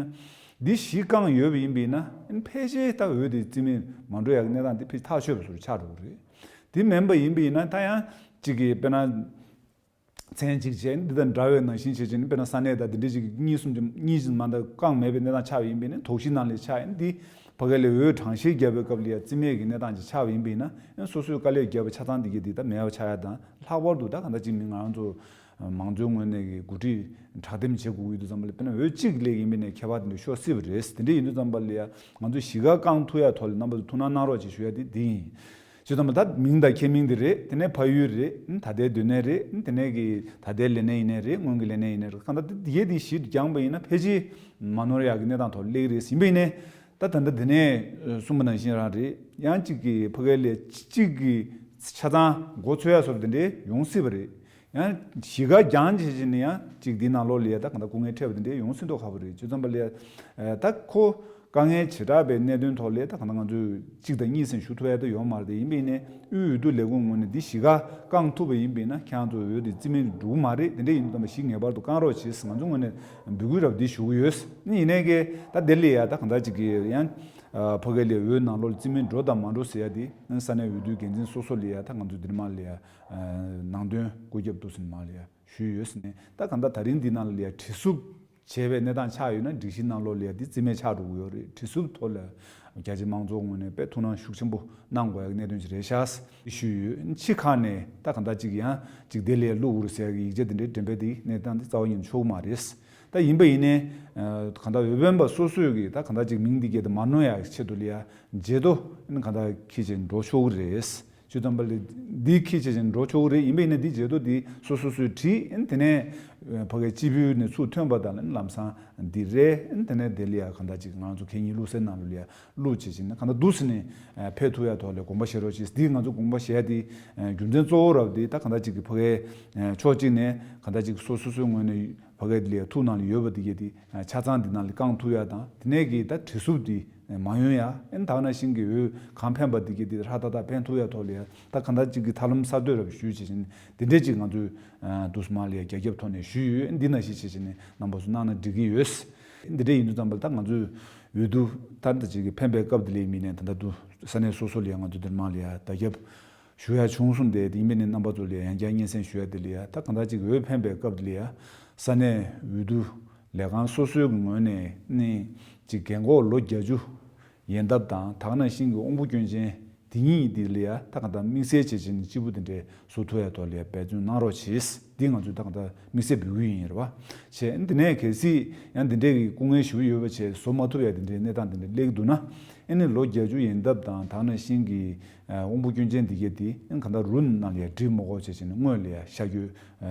འདི་བཞི་བསྐང་ཡོད་པ་ཡིན་པས་ན་ཕལ་ཆེར་ད་འོས་དེ་རྩིས་མེད་མ་འགྲོ་ཡག་གི་གནས་སྟངས་འདི་ཕལ་ཆེར་ཐག་ཆོད་པ་བཟོ་འདྲ་ཆགས་འགྲོ་གི་རེད། དེ་མིན་པ་ཡིན་པས་ན་ད་ཡང་གཅིག་གི་དཔེར་ན། མཚན་གཅིག་བྱས་འདི་དང་འདྲ་བའི་ནང་བཞིན་བྱས་བྱས་ནས། དཔེར་ན་ས་གནས་དང་འདི་འདྲའི་ཅིག་གཉིས་གསུམ་གྱི་གཉིས་གཅིག་མ་འདྲ་བཀང་མེད་པའི་གནས་སྟངས་ཆགས་པ་ཡིན་པས་ནས། དོགས་གཞི་ནང་ལ་ཆགས་ཡིན་འདི་ཕ་གི་ལ་འོས་གྲངས་བཤེར་བརྒྱབ་པའི་སྐབས་ལ་ཡ་རྩིས་མེད་ཀྱི་གནས་སྟངས་ཅིག་ཆགས་པ་ཡིན་པས་ན། སོ་སོའི་དཀའ་ལས་བརྒྱབ་པ་ཆ་ཚང་འདི་གས་འདི་ད་མེད་པ་ཆགས་ཡ་དང་། ལྷག་པར་དུ་ད་གང་ལྟར་ཅིག་མི་ང་རང་ཚོ་མང་གཙོའི་ངོས་ནས་ཀྱི་འགོ་ཁྲིད་དྲག་འདེམས་བྱེད་དགོས་ཀྱི་ཡོད་དུས་ཙམ་པ་ལ། དཔེར་ན་འོས་གཅིག་སླེབས་ཡིན་པས་ནས་ཁྱད་པར་དེ་འདྲ་ཤོར་སྲིད་པ་རེད། དེ་འདྲ་ཡིན་དུས་ཙམ་པ་ལ་ཡ་ང་ཚོ་གཞིས་ཀ་བསྐང་ཐུབ་ཡ་ཐོག་ལ་རྣམ་པ་ཚོ་ཐུགས་སྣང་གནང་རོགས་ཅེས་ཞུ་ཡ་དེ་འདི་ཡིན། ཅེས་ཙམ་པ་ད་མིང་དང་ཁྱད་མིང་དེ་རེད། དེ་ནས་ཕ་ཡུལ་རེད། ད་ལྟའི་སྡོད་གནས་རེད། དེ་ནས་ཀྱི་ད་ལྟའི་ལས་གནས་ཡིན་ནའི་རེད། སྔོན་གྱི་ལས་གནས་ཡིན་ནའི་རེད། གང་ལྟར་དེ་དེ་གས་དེ་གཞི་བསྐྱངས་པ་ཡིན་ན་ཕལ་ཆེར་མ་ནོར་ཡག་གི་གནས་སྟངས་ཐོག་སླེབས་ཀྱི་རེད། ཡིན་པ་ཡིན་ནའི་ད་ད་ལྟ་དེ་ནས་གསུངས་པ་ནང་བཞིན་རང་རེད། ཡང་གཅིག་གི་ཕ་གི་ལ་གཅིག་གི་ཆ་ཚང་མགོ་ཚོས་ཡ་སོགས་དེ་འདྲའི་ཡོང་སྲིད་པ་རེད། ཡང་གཞིས་ཀ་རྐྱང་བྱས་བྱས་ནས་ཡང་གཅིག་འདི་ནང་ལོགས་ལ་ཡ་ད་གང་ལྟར་སྐུ་ངལ་འཕྲད་པ་དེ་འདྲའི་ཡོང་སྲིད་མདོག་ཁ་པོ་རེད། ཅེས་ཙམ་པ་ལ་ཡ་ད་ཁོ་དཀའ་ངལ་བྱེ་བྲག་པའི་གནད་དོན་ཐོག་ལ་ད་གང་ལྟར་ང་ཚོས་གཅིག་དང་གཉིས་ཟེར་ཞུ་ཐུབ་ཡ་ད་ཡོད་མ་རེད། དེ་ཡིན་པས་ནས་དབུས་འོས་བསྡུ་ལས་ཁུངས་ངོས་ནས་འདི་གཞིས་ཀ་བསྐང་ཐུབ་པ་ཡིན་པས་ན། ཁྱེད་རང་ཚོ་འོས་དེ་རྩིས་མེད་འགྲོ་གི་མ་རེད། དེ་འདྲ་ཡིན་དུས་ཙམ་པ་གཞིས་ངེས་པར་དུ་བསྐང་རོགས་བྱེད་ཟེར་ང་ཚོ་ངོས་ནས་འབོད་སྐུལ་རབ་འདི་ཞུ་གི་ཡོད། ཡིན་ནའི་ཀྱི་ད་དེ་ལ་ཡ་ད་གང་ལྟར་ཅིག་གི་ཡང་ཕ་གི་ལ་འོས་ནང་ལོགས་ལ་རྩིས་མེད་འགྲོ་དང་མ་འགྲོ་ཟེར་ཡ་དེ་ས་གནས་འོས་བསྡུའི་འགན་འཛིན་སོ་སོ་ལ་ཡ་ད་ང་ཚོ་འདིར་མ་ལ་ཡ་ནང་དོན་བཀོད་ཁྱབ་འདུག་ཟེར་མ་ལ་ཡ་ཞུས་ཡོད་ཟེར་ནས། ད་གང་ལྟར་ད་རིང་འདི་ནང་ལ་ཡ་བྲིས་སུབ་བྱས་པའི་གནས་སྟངས་ཆགས་ཡོད་ན། སྒྲིག་གཞི་ནང་ལོགས་ལ་ཡ་འདི་རྩིས་མེད་ཆགས་འགྲོ་གི་ཡོད་རེད། བྲིས་སུབ་ཐོག་ལ་རྒྱ་ཆེ་མང་ཚོགས་ངོས་ནས་དཔེ་ཐུགས་སྣང་ཤུགས་ཆེན་པོ་གནང་དགོས་ཡ་གི་གནད་དོན་ཅིག་རེད་ཤག་ཞུས་ཡོད། ཕྱི་ཁ་ནས་ད་གང་ལྟར་ཅིག་ཡང་ཅིག་དེ་ལ་ཡ་བླུག་དགོས་ཟེར་ཡ་གི་ཡིག་ཆ་དེ་འདྲའི་འགྲེམས་སྤེལ་དེ་གནས་སྟངས་དེ་རྩ་བ་ཉིད་ནས་ཆོག་གི་མ་རེད། ད་ཡིན་པ་ཡིན་ནའི་གང་ལྟར་འོས་འཕེན་པ་སོ་སོས་ཀྱི་ད་གང་ལྟར་ཅིག་མིང་འདི་གས་དེ་མ་ནོར་ཡ་གི་ཆེད་དུ་ལ་ཡ་བརྗེད་ཐོ་གང་ལྟར་འཁྱེར་བྱས་འགྲོ་ཆོག་གི་རེད། ཅེས་ཙམ་པ་ལ་འདི་འཁྱེར་བྱས་བྱས་འགྲོ་ཆོག་གི་རེད། ཡིན་པ་ཡིན་ན་འདི་བརྗེད་ཐོ་འདི་སོ་སོ་སོས་བྲིས། དེ་ནས་ཕ་གི་སྤྱི་ཕུད་ནས་ཚུར་ཐོན་པ་དང་ལམ་སང་འདི་རེད། དེ་ནས་དེ་ལ་ཡ་གང་ལྟར་ཅིག་ང་ཚོ་གད་སྙིགས་བླུགས་སའི་ནང་ལ་ཡ་བླུགས་བྱས་བྱས་ནས་གང་ལྟར་འདུག་ཟེར་ནས་ཕེབས་ཐུབ་ཡ་ཐོག་ལ་དགོངས་པ་བཞེས་རོགས་བྱེད། འདི་ང་ཚོ་དགོངས་པ་བཞེས་ཡ་དེ་རྒྱུ་མཚན་གཙོ་བོ་རབ་དེ་ད་གང་ལྟར་ཅིག་གི་ཕ་གི་ཕྱོགས་གཅིག་ནས་གང་ལྟར་ཅིག་སོ་སོ་སོའི་ངོས་ནས་ཕ་གི་ལ་ཐུགས་ནང་ལ་ཡོད་པ་འདི་གས་དེ་ཆ་ཚང་འདི་ནང་ལ་བསྐང་ཐུབ་ཡ་དང་། དེ་ནས་ཀྱི་ད་བྲིས་སུབ་འདི་མ་ཡོང་ཡ། ཨེ་ད་ག་ནང་བཞིན་གྱི་འོས་གང་འཕེན་པ་འདི་གས་དེ་ཧྲ་ཏག་ཏག་འཕེན་ཐུབ་ཡ་ཐོག་ལ་ཡ་ད་གང་ལྟར་ཅིག་གི་ཐབས་ལམ་གསར་གཏོད་རབ་ཞུས་བྱས་བྱས་ནས་འདི་འདྲས་ཅིག་ང་ཚོས་འདུག་སེ་མ་ལ་ཡ་རྒྱ་ཁྱབ་ཐོག་ནས་ཞུས་ཡོད། འདི་ནང་བཞིན་བྱས་བྱས་ནས་རྣམ་པ་ཚོ་གནང་ན་འགྲིག་གི་ཡོད། འདི་འདྲས་ཡིན་དུས་ཙམ་པ་ལ་ད་ང་ཚོས་འོས་བསྡུ་ད་ལྟ་ཅིག་གི་འཕེན་པའི་སྐབས་འདི་ལ་ཡིན་པ་ཡིན་ནའི་ད་ལྟ་འདུག་ས་གནས་སོ་སོ་ལ་ཡ་ང་ཚོ་འདིར་མ་ལ་ཡ་བརྡ་ཁྱབ་ཞུ་ཡ་བྱུང་སོང་སྟེ། དེ་ཡིན་པ་ཡིན་ནའི་རྣམ་པ་ཚོ་ལ་ཡང་བསྐྱར་སྙན་སེང་ཞུ་ཡ་དེ་ལ་ཡ་ད་གང་ལྟར་ཅིག་འོས་འཕེན་པའི་སྐབས་དེ་ལ་ཡ་ས་གནས་འོས་བསྡུ་ལས་ཁང་སོ་སོའི་ངོས་ནས་ནི་ཅིག་རྒན་འཁོགས་ལོ་བརྒྱད་ཅུ་ཡན་འདབ་དང་། ད་ག་ནང་བཞིན་གྱི་དབང་པོ་སྐྱོན་ཅན་དེ་ཉིད་དེ་ལ་ཡ་ད་གང་ལྟར་དམིགས་བསལ་བྱས་བྱས་ནས་སྤྱིལ་བུ་དེ་འདྲའི་བཟོ་ཐུབ་ཡ་ཐོག་ལ་ཡ་འབད་བརྩོན་གནང་རོགས་བྱེད། འདི་ང་ཚོས་ད་གང་ལྟར་དམིགས་བསལ་འབོད་སྐུལ་ཡིན་རེད་བ། བྱས་འདི་ནས་གལ་སྲིད་ཡང་འདི་འདྲའི་གི་སྐུ་ངལ་ཞེ་པོ་ཡོད་པ་བྱས་བཟོ་མ་ཐུབ་ཡ་དེ་འདྲའི་གནས་སྟངས་དེ་འདྲ་སླེབས་འདུག་ན། ཨེ་ནི་ལོ་བརྒྱད་ཅུ་ཡན་འདབ་དང་། ད་ག་ནང་བཞིན་གྱི་དབང་པོ་སྐྱོན་ཅན་འདི་གས་དེ་ཨེ་གང་ལྟར་རུ་ནང་ལ་ཡ་སྒྲིག་མ་དགོས་བྱས་བྱས་ནས་སྔོན་ལ་ཡ་ཤར་བསྐྱོད་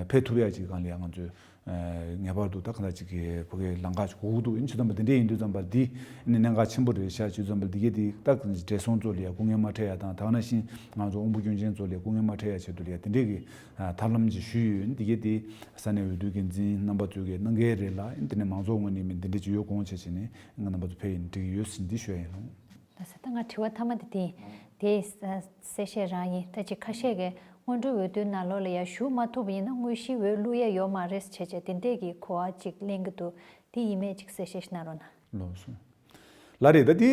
ཕེབས་ཐུབ་ཡ་ཅིག་སྒང་ལ་ཡ་ང་ཚོས་ངེས་པར་དུ་ད་གང་ལྟར་ཅིག་གི་ཕ་གིའི་ལམ་ཁ་ཅིག་དགོས་ཀྱི་འདུག་ཡིན་ཕྱིར་དམ་པ་འདི་འདྲས་ཡིན་དུས་ཙམ་པ་འདི་ནི་གནད་འགག་ཆེན་པོ་རེད་ཤག་ཅིག་ཙམ་པ་འདི་གས་འདི་ད་བགྲེས་སོང་ཚོ་ལ་ཡ་སྐུ་ངལ་མ་འཕྲད་ཡ་དང་། ད་ག་ནང་བཞིན་ང་ཚོ་དབང་པོ་སྐྱོན་ཅན་ཚོ་ལ་ཡ་སྐུ་ངལ་མ་འཕྲད་ཡ་ཆེད་དུ་ལ་ཡ་འདི་འདྲས་ཀྱི་ཐབས་ལམ་ཅིག་ཞུས་ཡོད། འདི་གས་འདི་ས་གནས་འོས་བསྡུ་འགན་འཛིན་རྣམ་པ་ཚོས་གི་གནང་གི་རེད་ལ། འདི་ནས་མང་ཚོགས་ངོས་ནས་མི་འདི་འདྲས་ཅིག་ཡོད་དགོངས་བྱས་བྱས་ནས་ང་རྣམ་པ་ཚོ་ཕེབས་ཡིན་འགྲིག་གི་ཡོད་ཟེར་འདི་ཞུ་ཡ་ཡིན་ལགས། ལགས་སོ། ད་ང་དྲི་བ་མཐའ་མ་དེ་དེ་དེ་གསལ་བཤད་རང་ཡིན། ད་ཅིག་ཁ་ཤས་ཀྱིས་སྔོན་འགྲོའི་འོས་བསྡུའི་ནང་ལོགས་ལ་ཡ་ཞུགས་མ་ཐུབ་པ་ཡིན་ན་དངོས་གཞིའི་འོས་བླུག་ཡ་ཡོད་མ་རེད་ཟེར་བྱས་བྱས་དེ་འདྲས་ཀྱི་གོ་བ་ཅིག་ལེན་གྱི་འདུག་དེ་ཡིན་མེད་ཅིག་གསལ་བཤད་ཞིག་གནང་རོགས་གནང་། ལགས་སོ། ལགས་རེད། ད་དེ་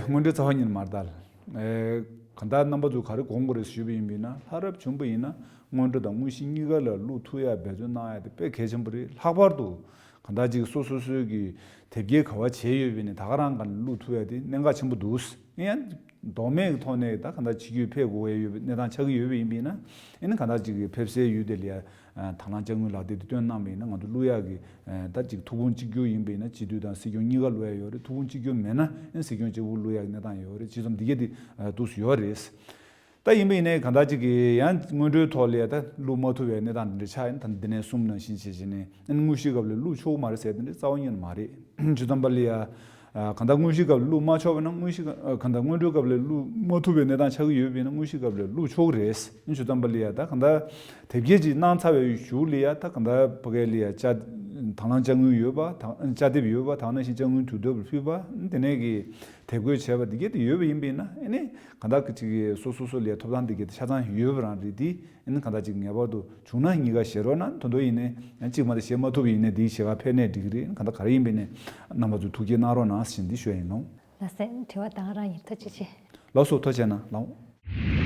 དངོས་འབྲེལ་རྩ་བ་ཉིད་མ་རེད་ད། ཨེ་གང་ལྟར་རྣམ་པ་ཚོས་ག་རེ་དགོངས་དགོས་རེད་ཞུས་པ་ཡིན་པ་ཡིན་ན། ལྷག་རབ་བྱུང་པ་ཡིན་ན་སྔོན་འགྲོ་དང་དངོས་གཞི་གཉིས་ཀ་ལ་བླུག་ཐུབ་ཡ་འབད་བརྩོན་གནང་ཡ་དེ་དཔེ་གལ་ཆེན་པོ་རེད། ལྷག་པར་དུ་གང་ལྟར་ཅིག་སོ་སོ་སོའི་གི་དེབ་སྐྱེལ་ག་བ་བྱས་ཡོད་པ་ཡིན་ན་ད་ག་རང་ག་ལ་བླུག་ཐུབ་ཡ་དེ་གནད་འགག་ཆེན་པོ་འདུག་ཡང་ལྡོག་མེད་ཀྱི་ཐོག་ནས་ད་གང་ལྟར་ཕྱི་རྒྱུད་ཕེབས་དགོས་ཡ་ཡོད་པའི་གནས་སྟངས་ཆགས་ཀྱི་ཡོད་པ་ཡིན་པ་ཡིན་ན། ཨེ་ནི་གང་ལྟར་ཅིག་གི་ཕེབས་སའི་ཡུལ་དེ་ལ་ཡ་དང་བླངས་དཔྱ་དངུལ་ལག་དེབ་དེ་བཏོན་གནང་བ་ཡིན་ན་ང་ཚོ་བླུག་ཡག་གི་ད་ཅིག་ཐུགས་ཕུགས་གཅིག་གྱུར་ཡིན་པ་ཡིན་ན་སྤྱི་འཐུས་དང་སྲིད་སྐྱོང་གཉིས་ཀ་བླུག་ཡག་ཡོད་རེད། ཐུགས་ཕུགས་གཅིག་གྱུར་མེད་ན་ཨེ་སྲིད་སྐྱོང་གཅིག་པུ་བླུག་ཡག་གི་གནས་སྟངས་ཡོད་རེད། ཅི་ཙམ་འདི་གས་དེ་འདུག་སེ་ཡོད་རེད། ད་ཡིན་པ་ཡིན་ནའི་གང་ལྟར་ཅིག་གི་ཡང་སྔོན་འགྲོའི་ཐོག་ལ་ཡ་ད་བླུག་མ་ཐུབ་པའི་གནས་སྟངས་འདི་འདྲ་ཆགས་ཡིན། ད་འདི་ནས་གསུངས་ནང་བཞིན་བྱས་བྱས་ནས་ཨེ་དངོས་གཞིའི་སྐབས་ལ་བླུག་ཆོག་གི་མ་རེད་ཟེར་དེ་འདྲ་རྩ་བ་ཉིད་ནས་མ་རེད། ཅི་ཙམ་པ་ལ་ཡ། གང་ལྟར་དངོས་གཞིའི་སྐབས་ལ་བླུག་མ་ཆོག་པ་ན་དངོས་གཞི་གང་ལྟར་སྔོན་འགྲོའི་སྐབས་ལ་བླུག་མ་ཐུབ་པའི་གནས་སྟངས་ཆགས་ཀྱི་ཡོད་པ་ཡིན་ན་དངོས་གཞིའི་སྐབས་ལ་བླུག་ཆོག་གི་རེད། ཡིན་ཞུ་ཙམ་པ་ལ་ཡ་ད་གང་ལྟར་དེབ་སྐྱེལ་ཅིག་གནང་ཚར་བའི་གཞུག་ལ་ཡ་ད་གང་ལྟར་ཕ་གི་ལ་ཡ་དཔྱ་དང་བླངས་དཔྱ་དངུལ་ཡོད་པ་དང་དཔྱ་དེབ་ཡོད་པ་དང་ནང་བཞིན་དཔྱ་དངུལ་དུས་ཐོག་ལ་ཕུལ་བ་དེ་ནས་ཀྱི་དེབ་འགོད་བྱས་པ་འདི་གས་དེ་ཡོད་པ་ཡིན་པ་ཡིན་ན་ཨེ་ནི་གང་ལྟར་ཅིག་གི་སོ་སོ་སོ་ལ་ཡ་ཐོབ་ཐང་འདི་གས་དེ་ཆ་ཚང་ཡོད་པ་རང་རེད་དེ། ཨེ་ནི་གང་ལྟར་ཅིག་ངེས་པར་དུ་བྱུང་ན་གཉིས་ཀ་བཞེས་རོགས་གནང་། དོན་དུ་ཡིན་ནའི་ཡང་གཅིག་མ་གཏོགས་བཞེས་མ་ཐུབ་པ་ཡིན་ནའི་དེའི་ཞལ་ཁ་ཕེབས་ནའི་འགྲིག་གི་རེད། གང་ལྟར་ག་རེ་ཡིན་པ་ཡིན་ནའི་རྣམ་པ་ཚོས་ཐུགས་ཁུར་གནང་རོགས་གནང་ཞེས་འདི་ཞུ་ཡ་ཡིན་ནོ། ལགས་སེ། དྲི་བ་ད་ག་རང་ཡིན། ཐུགས་རྗེ་ཆེ། ལགས་སོ། ཐུགས་རྗེ་གནང་ལགས།